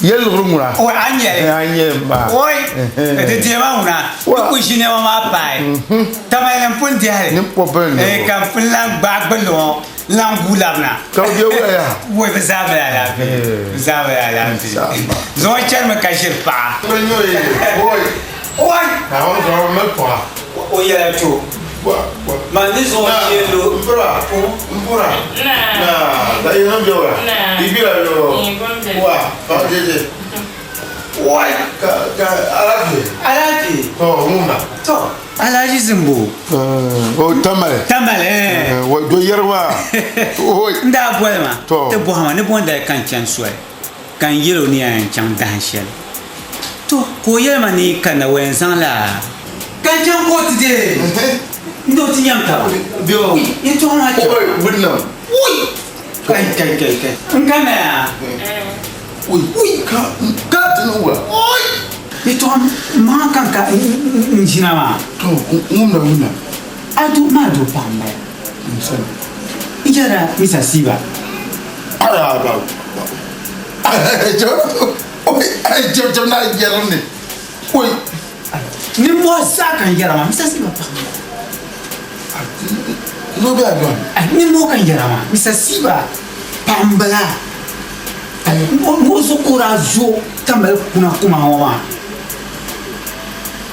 yɛ liɣiri ŋuna Oi, a nyɛli. A nyɛli maa. Oi, di deema ŋuna. Di ku ʒi nɛma maa paai. Tamali n pun dihili. Ni pɔpili ni. Eh, ka n pun lan gbaai gbulli ŋɔ n lan guui labina. Ka bi bɛ wula yaa? Oi, bɛ zaa bela alaafee. Bɛ zaa bela alaafee. Zuŋɔ chanimi ka ʒiri paɣa. Oi. Oi. Naawuni zuɣu mali paɣa. O yɛla to. Man ni zuŋɔ shee lo. Mpira. Mpira. Na. Da yi hàn bɛ wula. Di bi la yo. Wa. Fa jeje. Oi. Ka ka alaafee. Alaafee. To ŋuna. To. Alhaji Zimbo. O Tamale. Tamale. Wa do yɛri maa. Oi. N daa boli ma. To. Ti bɔhi ma ni bɔndali ka n chani soli ka n yɛl o ni yaa yɛn chaŋ dahin shɛli. To ka o yɛli ma ni yi kanna o yɛn zaŋla ka n chaŋ kootu dee n o ti nyam taba. Yɛtɔɣa maa chaŋ. Oi, wunna. Ui! Kai kai kai kai. N kanna yaa. Ui. Ui ka ka ti niŋ wula. Oi! Yɛtɔɣa maŋa kan ka n ʒina maa. To ŋumna wunna. A do maa do paɣa m-bala. N yɛrila Mr. Siba. Aya ba. Oi, jam jam na yɛri ni. Oi. Nimmohi zaa ka n yɛra maa Mr. Siba paɣa m-bala. No bɛ a dɔn. Nimmohi ka n yɛra maa Mr. Siba paɣa m-bala. O zuɣu ka o daa zo Tamale kuna kuma ŋɔ maa.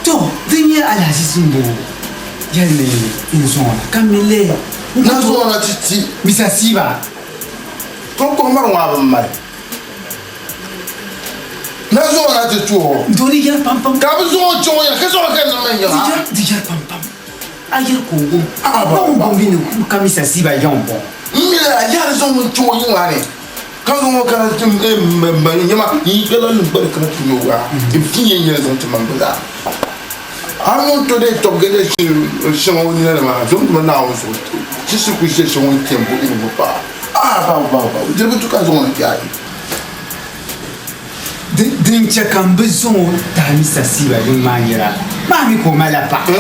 To di nyɛ Alhaji Zimbo yɛli ni n zaŋ o na ka m mi lee Na zaŋ o na ti ti Mr. Siba. To kɔhi mari ŋɔ a bi mali. Na zaŋ o na ti ti o. Do di yɛri pam pam. Ka bi zaŋ o chaŋ o ya ka zaŋ o ka niŋ man yaŋa. Di yɛri pam pam. A yɛri ka o wum. Ka ŋun bɔŋ mi ni ka Mr. Siba yaŋ bɔŋ. M mi la yɛri zaŋ o chaŋ o yiŋa ni. Ka zaŋ o kana ti m ba nyɛma n kpɛla ni gbali kana ti nyɛ o yaa. N fi yɛn nyɛli zaŋ ti man gba zaa. A ŋun to dee tɔb gindi shɛŋa o nina ni maa zaŋ ti ma Naawuni zuɣu ti si ku ʒe shɛŋa o ni kpɛm bo ini ŋɔ paa. Ah ba ba ba di bi tu ka zaŋ o na kpe a yi. Din chɛ ka m bi zaŋ o tahi Mr. Siba yiŋ maa nyɛla maa mi ka o malila paɣa.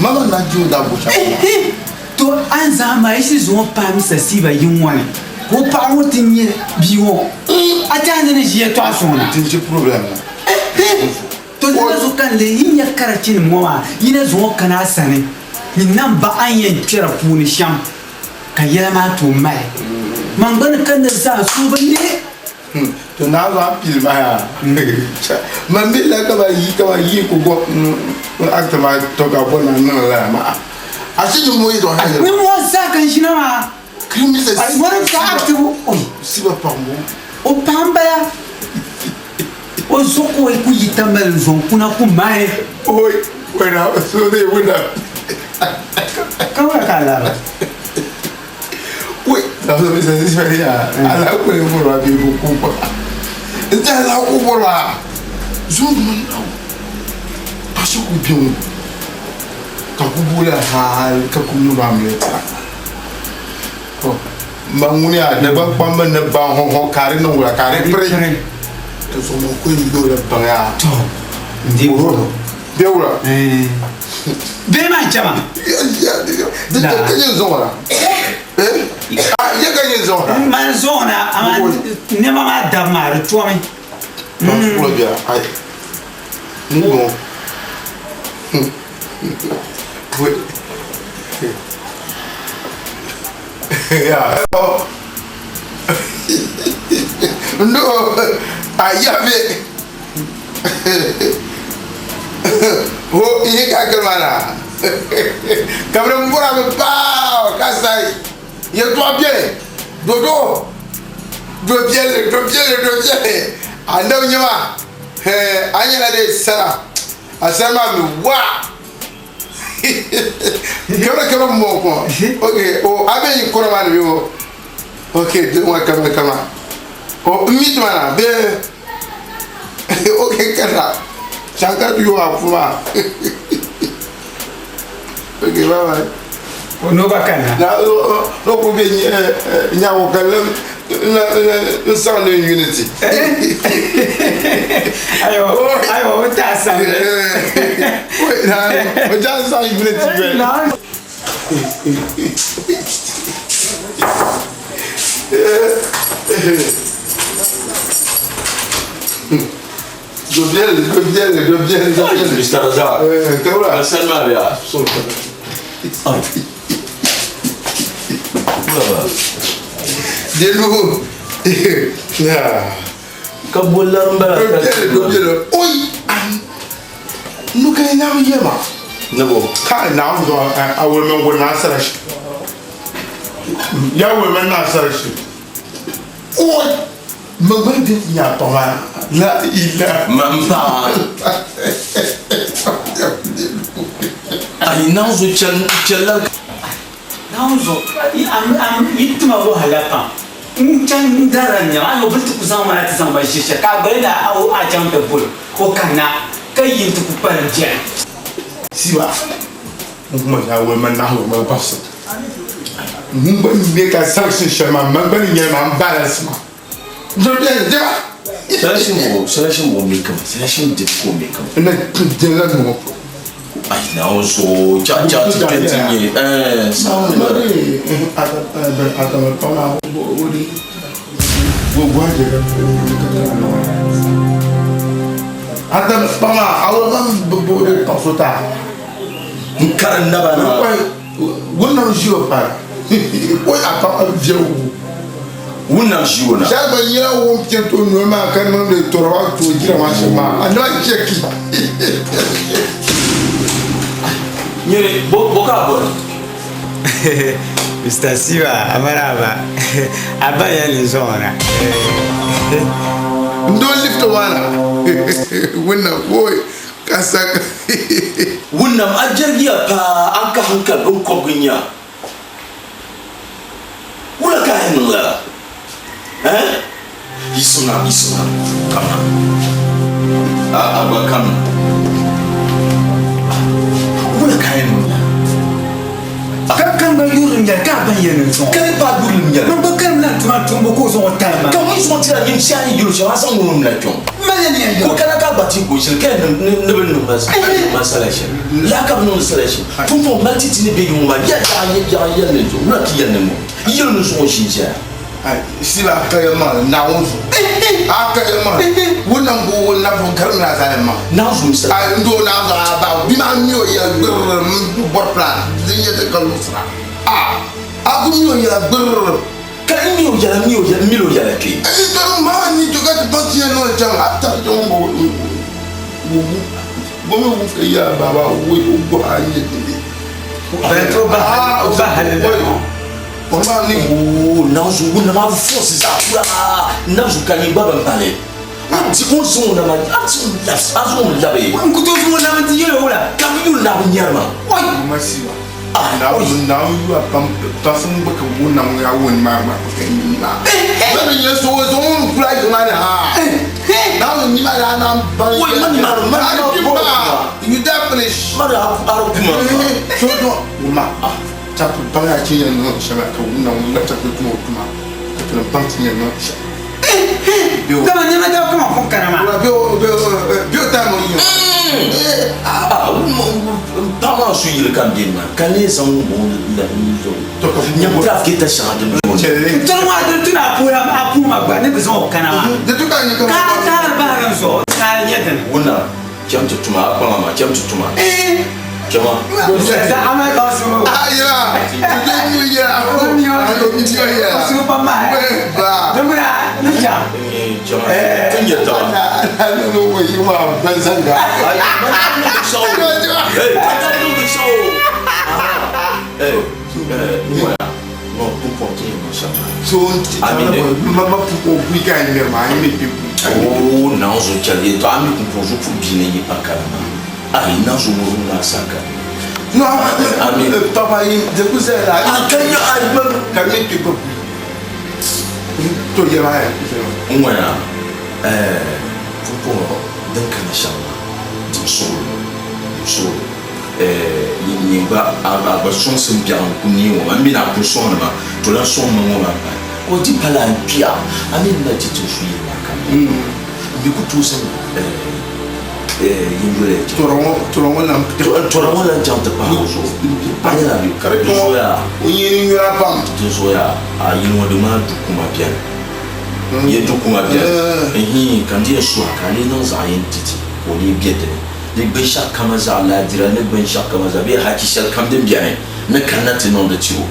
Ma gba na je o daa bo shɛm. To a ni zaŋ ma yi shiri zaŋ o pahi Mr. Siba yiŋ ŋɔ ni ka o paɣa ŋɔ ti nyɛ bia ŋɔ, a tɛha ni ni ʒi yɛtɔɣa suŋ na? Din chɛ problem na. To lala zuɣu ka n leei yi nya karachinim ŋɔ maa, yi na zaŋ o kana a sani ni nam ba a ni yɛn kpɛra puuni shɛm, ka yɛla maa tooi mali. Man gba ni kanna zaa suhu bi neei. To naa zuɣu a pili ma yaa. Man mi la ka ba yi ka ba yi ku go n actor maa to ka bɔ na niŋ lala maa. A shi ni mo yi zuɣu hali. Ni mo zaa ka n ʒina maa. Wani ka active oi. Siba paɣa mo. O paɣa n bala. O zuɣu ka o ku yi tambali n zaŋ kuna ku mahi. Oi, wena so de wena. Ka wula ka a lari? Wai, na so bisa si ya. Ala ku ne bɔrɔ bi bu ku ba. N tɛ ala ku bɔrɔ. Zon man na. Ka shi ku bi Ka ku bula hal ka ku nu ba mi ta. To ma ŋuni a dagban kpamba ni ban hɔn hɔn ka di niŋ wula ka di piri. To so mo ku yi la baŋ ya. To ndi wuro. Be wula. Be ma chama. Di ka yin zuɣu la. Ah, ye ka yin zuɣu la. Man zuɣu na ama nɛma maa dabi maa di tomi. Ma sukula biɛla ai. Ni ŋɔ. Ya. No, ayabe. Ho ihe ka kiri na. Kabiri n bɔra mi paa ka sayi. Yɛltɔɣa biɛni. Dodo. Do biɛli, do biɛli, do biɛli. A nabi nyɛ maa. A nyɛla de sara. A sara maa mi wa. Kabiri kabiri mɔ kɔ. Ok, o a bɛ yin kɔrɔ maa ni bi o. Ok, den wa kabiri kama. O n mi tuma na bee. Ok, kana. Shankar yo a kuma. Ok, bye bye. O no ba kana. Na no ku be nyawo kallam N saɣi ni unity. Ayiwa ayiwa o t'a san dɛ. O ja n saɣi unity bɛ. Do biɛli do biɛli do biɛli do biɛli. Mr. Razak. Kawura. Asan maa bɛ ya. Delu. Ka bolari n bala. Do biɛli do biɛli. Oyi. Nuka ina yema. Ne bo. Ka na zo a wuri men wuri ma sara shi. Ya wuri men na sara shi. Oyi. Ma gba de nya pa ma. La ila. Ma n paɣa. Ayi naanzu chɛlila. Naanzu yi tima wahala pam n chaŋ n darila nɛma a yo bini ti ku zaŋ ma na ti zaŋ ma ʒi shɛli ka a gbali na a chaŋ ti boli o kanna ka yi n ti ku kpalim biɛni. Siba. N kuma ya wuri men na wuri men basi. N gba ne ka selection shɛli maa man gba ni nyɛli maa n balance ma. Do biɛli jɛba. Selection mɔgɔ selection mɔgɔ mi kama selection de ko mi kama. Ne jɛla nɔgɔ. Ayi naanzu cha cha ti kɛ ti nyɛ ɛɛ sáwọn mi bala. N kari n naba na. Wunam ʒi o na. Nyere bo bo ka bɔra. Mr. Siva amaraba aba ya ni zɔŋ na. Ndo lift wana. Wannan boy kasa. Wunam a jɛrigiya paa an ka hankali n kɔbigi nya. Wula ka a niŋ lala? Eh? Yisimna yisimna kamna. A a gba kamna. Wula ka a niŋ lala? Ka kan gba yuri nyɛli ka a ban yɛli ni zɔŋ. Ka ni paai yuri nyɛli. Man gba karim na tuma tumbu ka o zaŋ o tali ma. Ka ŋun zaŋ tira nyin shɛhi ni yuli shɛm a zaŋ ŋun na kpɛŋ. Mali ni yɛn Ko kana ka gba ti goshili ka ni ni bi niŋ ma selection. Laa ka bi niŋ selection. Pumpɔŋ mali ti ti ni bɛ yiŋ maa yɛli yaɣa yaɣa yɛli ni zuɣu wula ti yɛli ni ŋɔ yɛli ni zuɣu ʒi ʒɛya. Siba aka ma na wunzu. Aka ma. Wannan go wannan fon karim na zalin ma. Na zu misali. A ndo na zo a ba bi ma mi o ya gbirr bor plan. Zin ya ta kallo sra. A a ku mi o ya gbirr. Ka n mi o yɛla mi o yɛla mi o yɛla kpe. Ai to ma ni to ka to ti no jang ata jo mo. Bo mi wu ka ya baba wo go a ye ni. Bɛn to ba ba hali la. Wa ni Oo naanzu wunam a force zaa kura naanzu ka nyin gba ban pali. O di o zaŋ o nama a zaŋ a zaŋ o labi. N ku tooi zaŋ o nama ti yɛli o la. Ka bi yuli na bi nyɛri ma. Ma siba. Na na yu a pam pa fun ba ka wunam ya won ma ma ka ni ma. Ba ni ye so so un kula yi ma na ha. Na ni ma na na ba. Wai ma ni ma ma ma You da finish. Ma da a kuma. So do ma. Ta ku ba ya chi yan no shama ka wunam la ta ku kuma kuma. Ka tun ban ti yan no. Kama nɛma da kama fɔ kana ma. Bio bio bio ta mo yi. Ah, paɣa maa su yili kam beni maa ka lee zaŋ ŋun bɔŋɔ la n zuɣu. Nyam traffic ta shɛŋa din bɔŋɔ. Tɔri maa di tuna a puura a puu ma gba ne bi zaŋ o kana maa. Di tu ka nyɛ Ka a taari bahiri n zuɣu ka a nyɛ dini. Wuna cham ti tuma a kpaŋa maa cham ti tuma. Chama. Ah ya. Ti ni ya. Ano mi ti ya. Su pa ma. Ba. Dumuna ni cham. Chama. Ti nyɛ taba. Na no wo yi wa ban sanga. Hey, ka niŋ binshɛɣu. Hey, n no pumpɔŋ ti nyɛ binshɛɣu. So Amine. Ma ma pu ko bi ka ni ma ni bi. Oo naanzu chɛli yɛltɔɣa mi pumpɔŋ zuɣu pun bia ni yi pa kana maa. Ayi naanzu muru na saka. No, Amine. Papa yi de ku se la. A ka nyɛ ayi ma. Ka mi bi ko. To ye ma ya. N ŋɔya ɛɛ pumpɔŋ din kana shɛm maa dim suɣuli dim suɣuli ɛɛ nyin gba a gba sɔŋsim biɛɣu n ku neei ŋɔ maa n mi ni a ku sɔŋdi ma to lan sɔŋ ma ŋɔ maa pahi. Ka o di pala n kpiya, a mi ni mali ti tin su yili maa kam n mi ku tooi zaŋ yinyoli tɔra ŋɔ lan chaŋ ti pahi o zuɣu. A nyɛla bɛ Ka di kpɛŋɔ o nyini nyura pam. Dinzuɣu yaa a yili ŋɔ di maa du kuma beni. Ye du kuma beni. Nhii ka n di yɛn suhi a ka a lee niŋ zaɣ yini ti ti ka o lee be dini. Ni binshɛɣu kam zaa laadira ni binshɛɣu kam zaa bee hachi shɛli kam din beni ni kanna ti niŋdi ti o.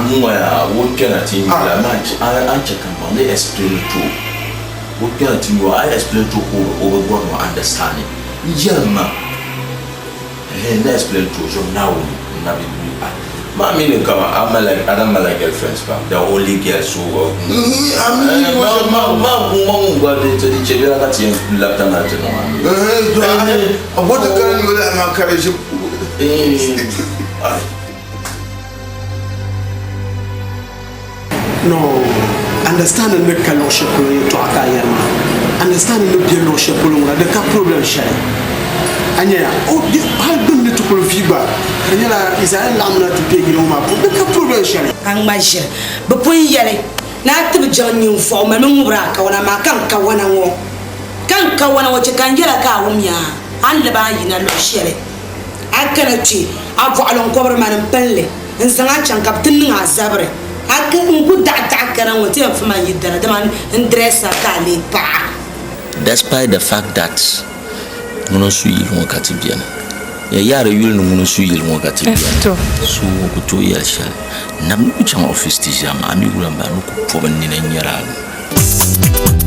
Ŋ-ŋɔya o kpɛna ti nyula a ni chɛ ka m baŋ ni explain ti o, o kpɛna ti nyula a yi explain ti o ka o bi bɔri ni o understanding yɛlim ma. Ɛhɛn, n na explain to o zuɣu Naawuni n na bi lu a. Maa mi ni kama a mali a na mali girlfriends pam, the only girl so ma ma ma ŋun gba di di chɛ bela ka ti yɛn labi ta na ti niŋ a mi. A bɔti ka n yuli amaa ka di ʒi No, understanding ni ka luɣ shɛli polo yɛltɔɣa ka a yɛri maa. Understanding ni be luɣ shɛli polo ŋuna di ka problem shɛli. A nya ya, o hali gbunni ti kuli vi gba ka di nyɛla yi zaa yɛn laɣimna ti be yili ŋɔ maa puuni di ka problem shɛli. Ka ŋma ʒiri bɛ pun yɛli ni a ti bi jaŋ ninvuɣu malimi ŋubiri a kawana maa ka n kawana ŋɔ ka n kawana ŋɔ chɛ ka n yɛla ka a wum yaa a ni labi a yina luɣ shɛli a kana kpe a bɔɣili n-kɔbiri ma ni m pini li. N zaŋ a chaŋ ka bɛ ti niŋ a zabiri. A ka n ku daɣi daɣi kana ŋɔ ti yɛn fi ma n yi dana, dama n dirɛsi a ka a leei paɣa. Despite the fact that ŋuni n-su yili ŋɔ ka ti beni, ya yaari yuli ni ŋuni n-su yili ŋɔ ka ti beni, so ŋɔ ku tooi yɛli shɛli. Nam ni ku chaŋ office ti ʒiya maa, a mi wula m-bala ni ku pɔbi n nina n-nyɛri a.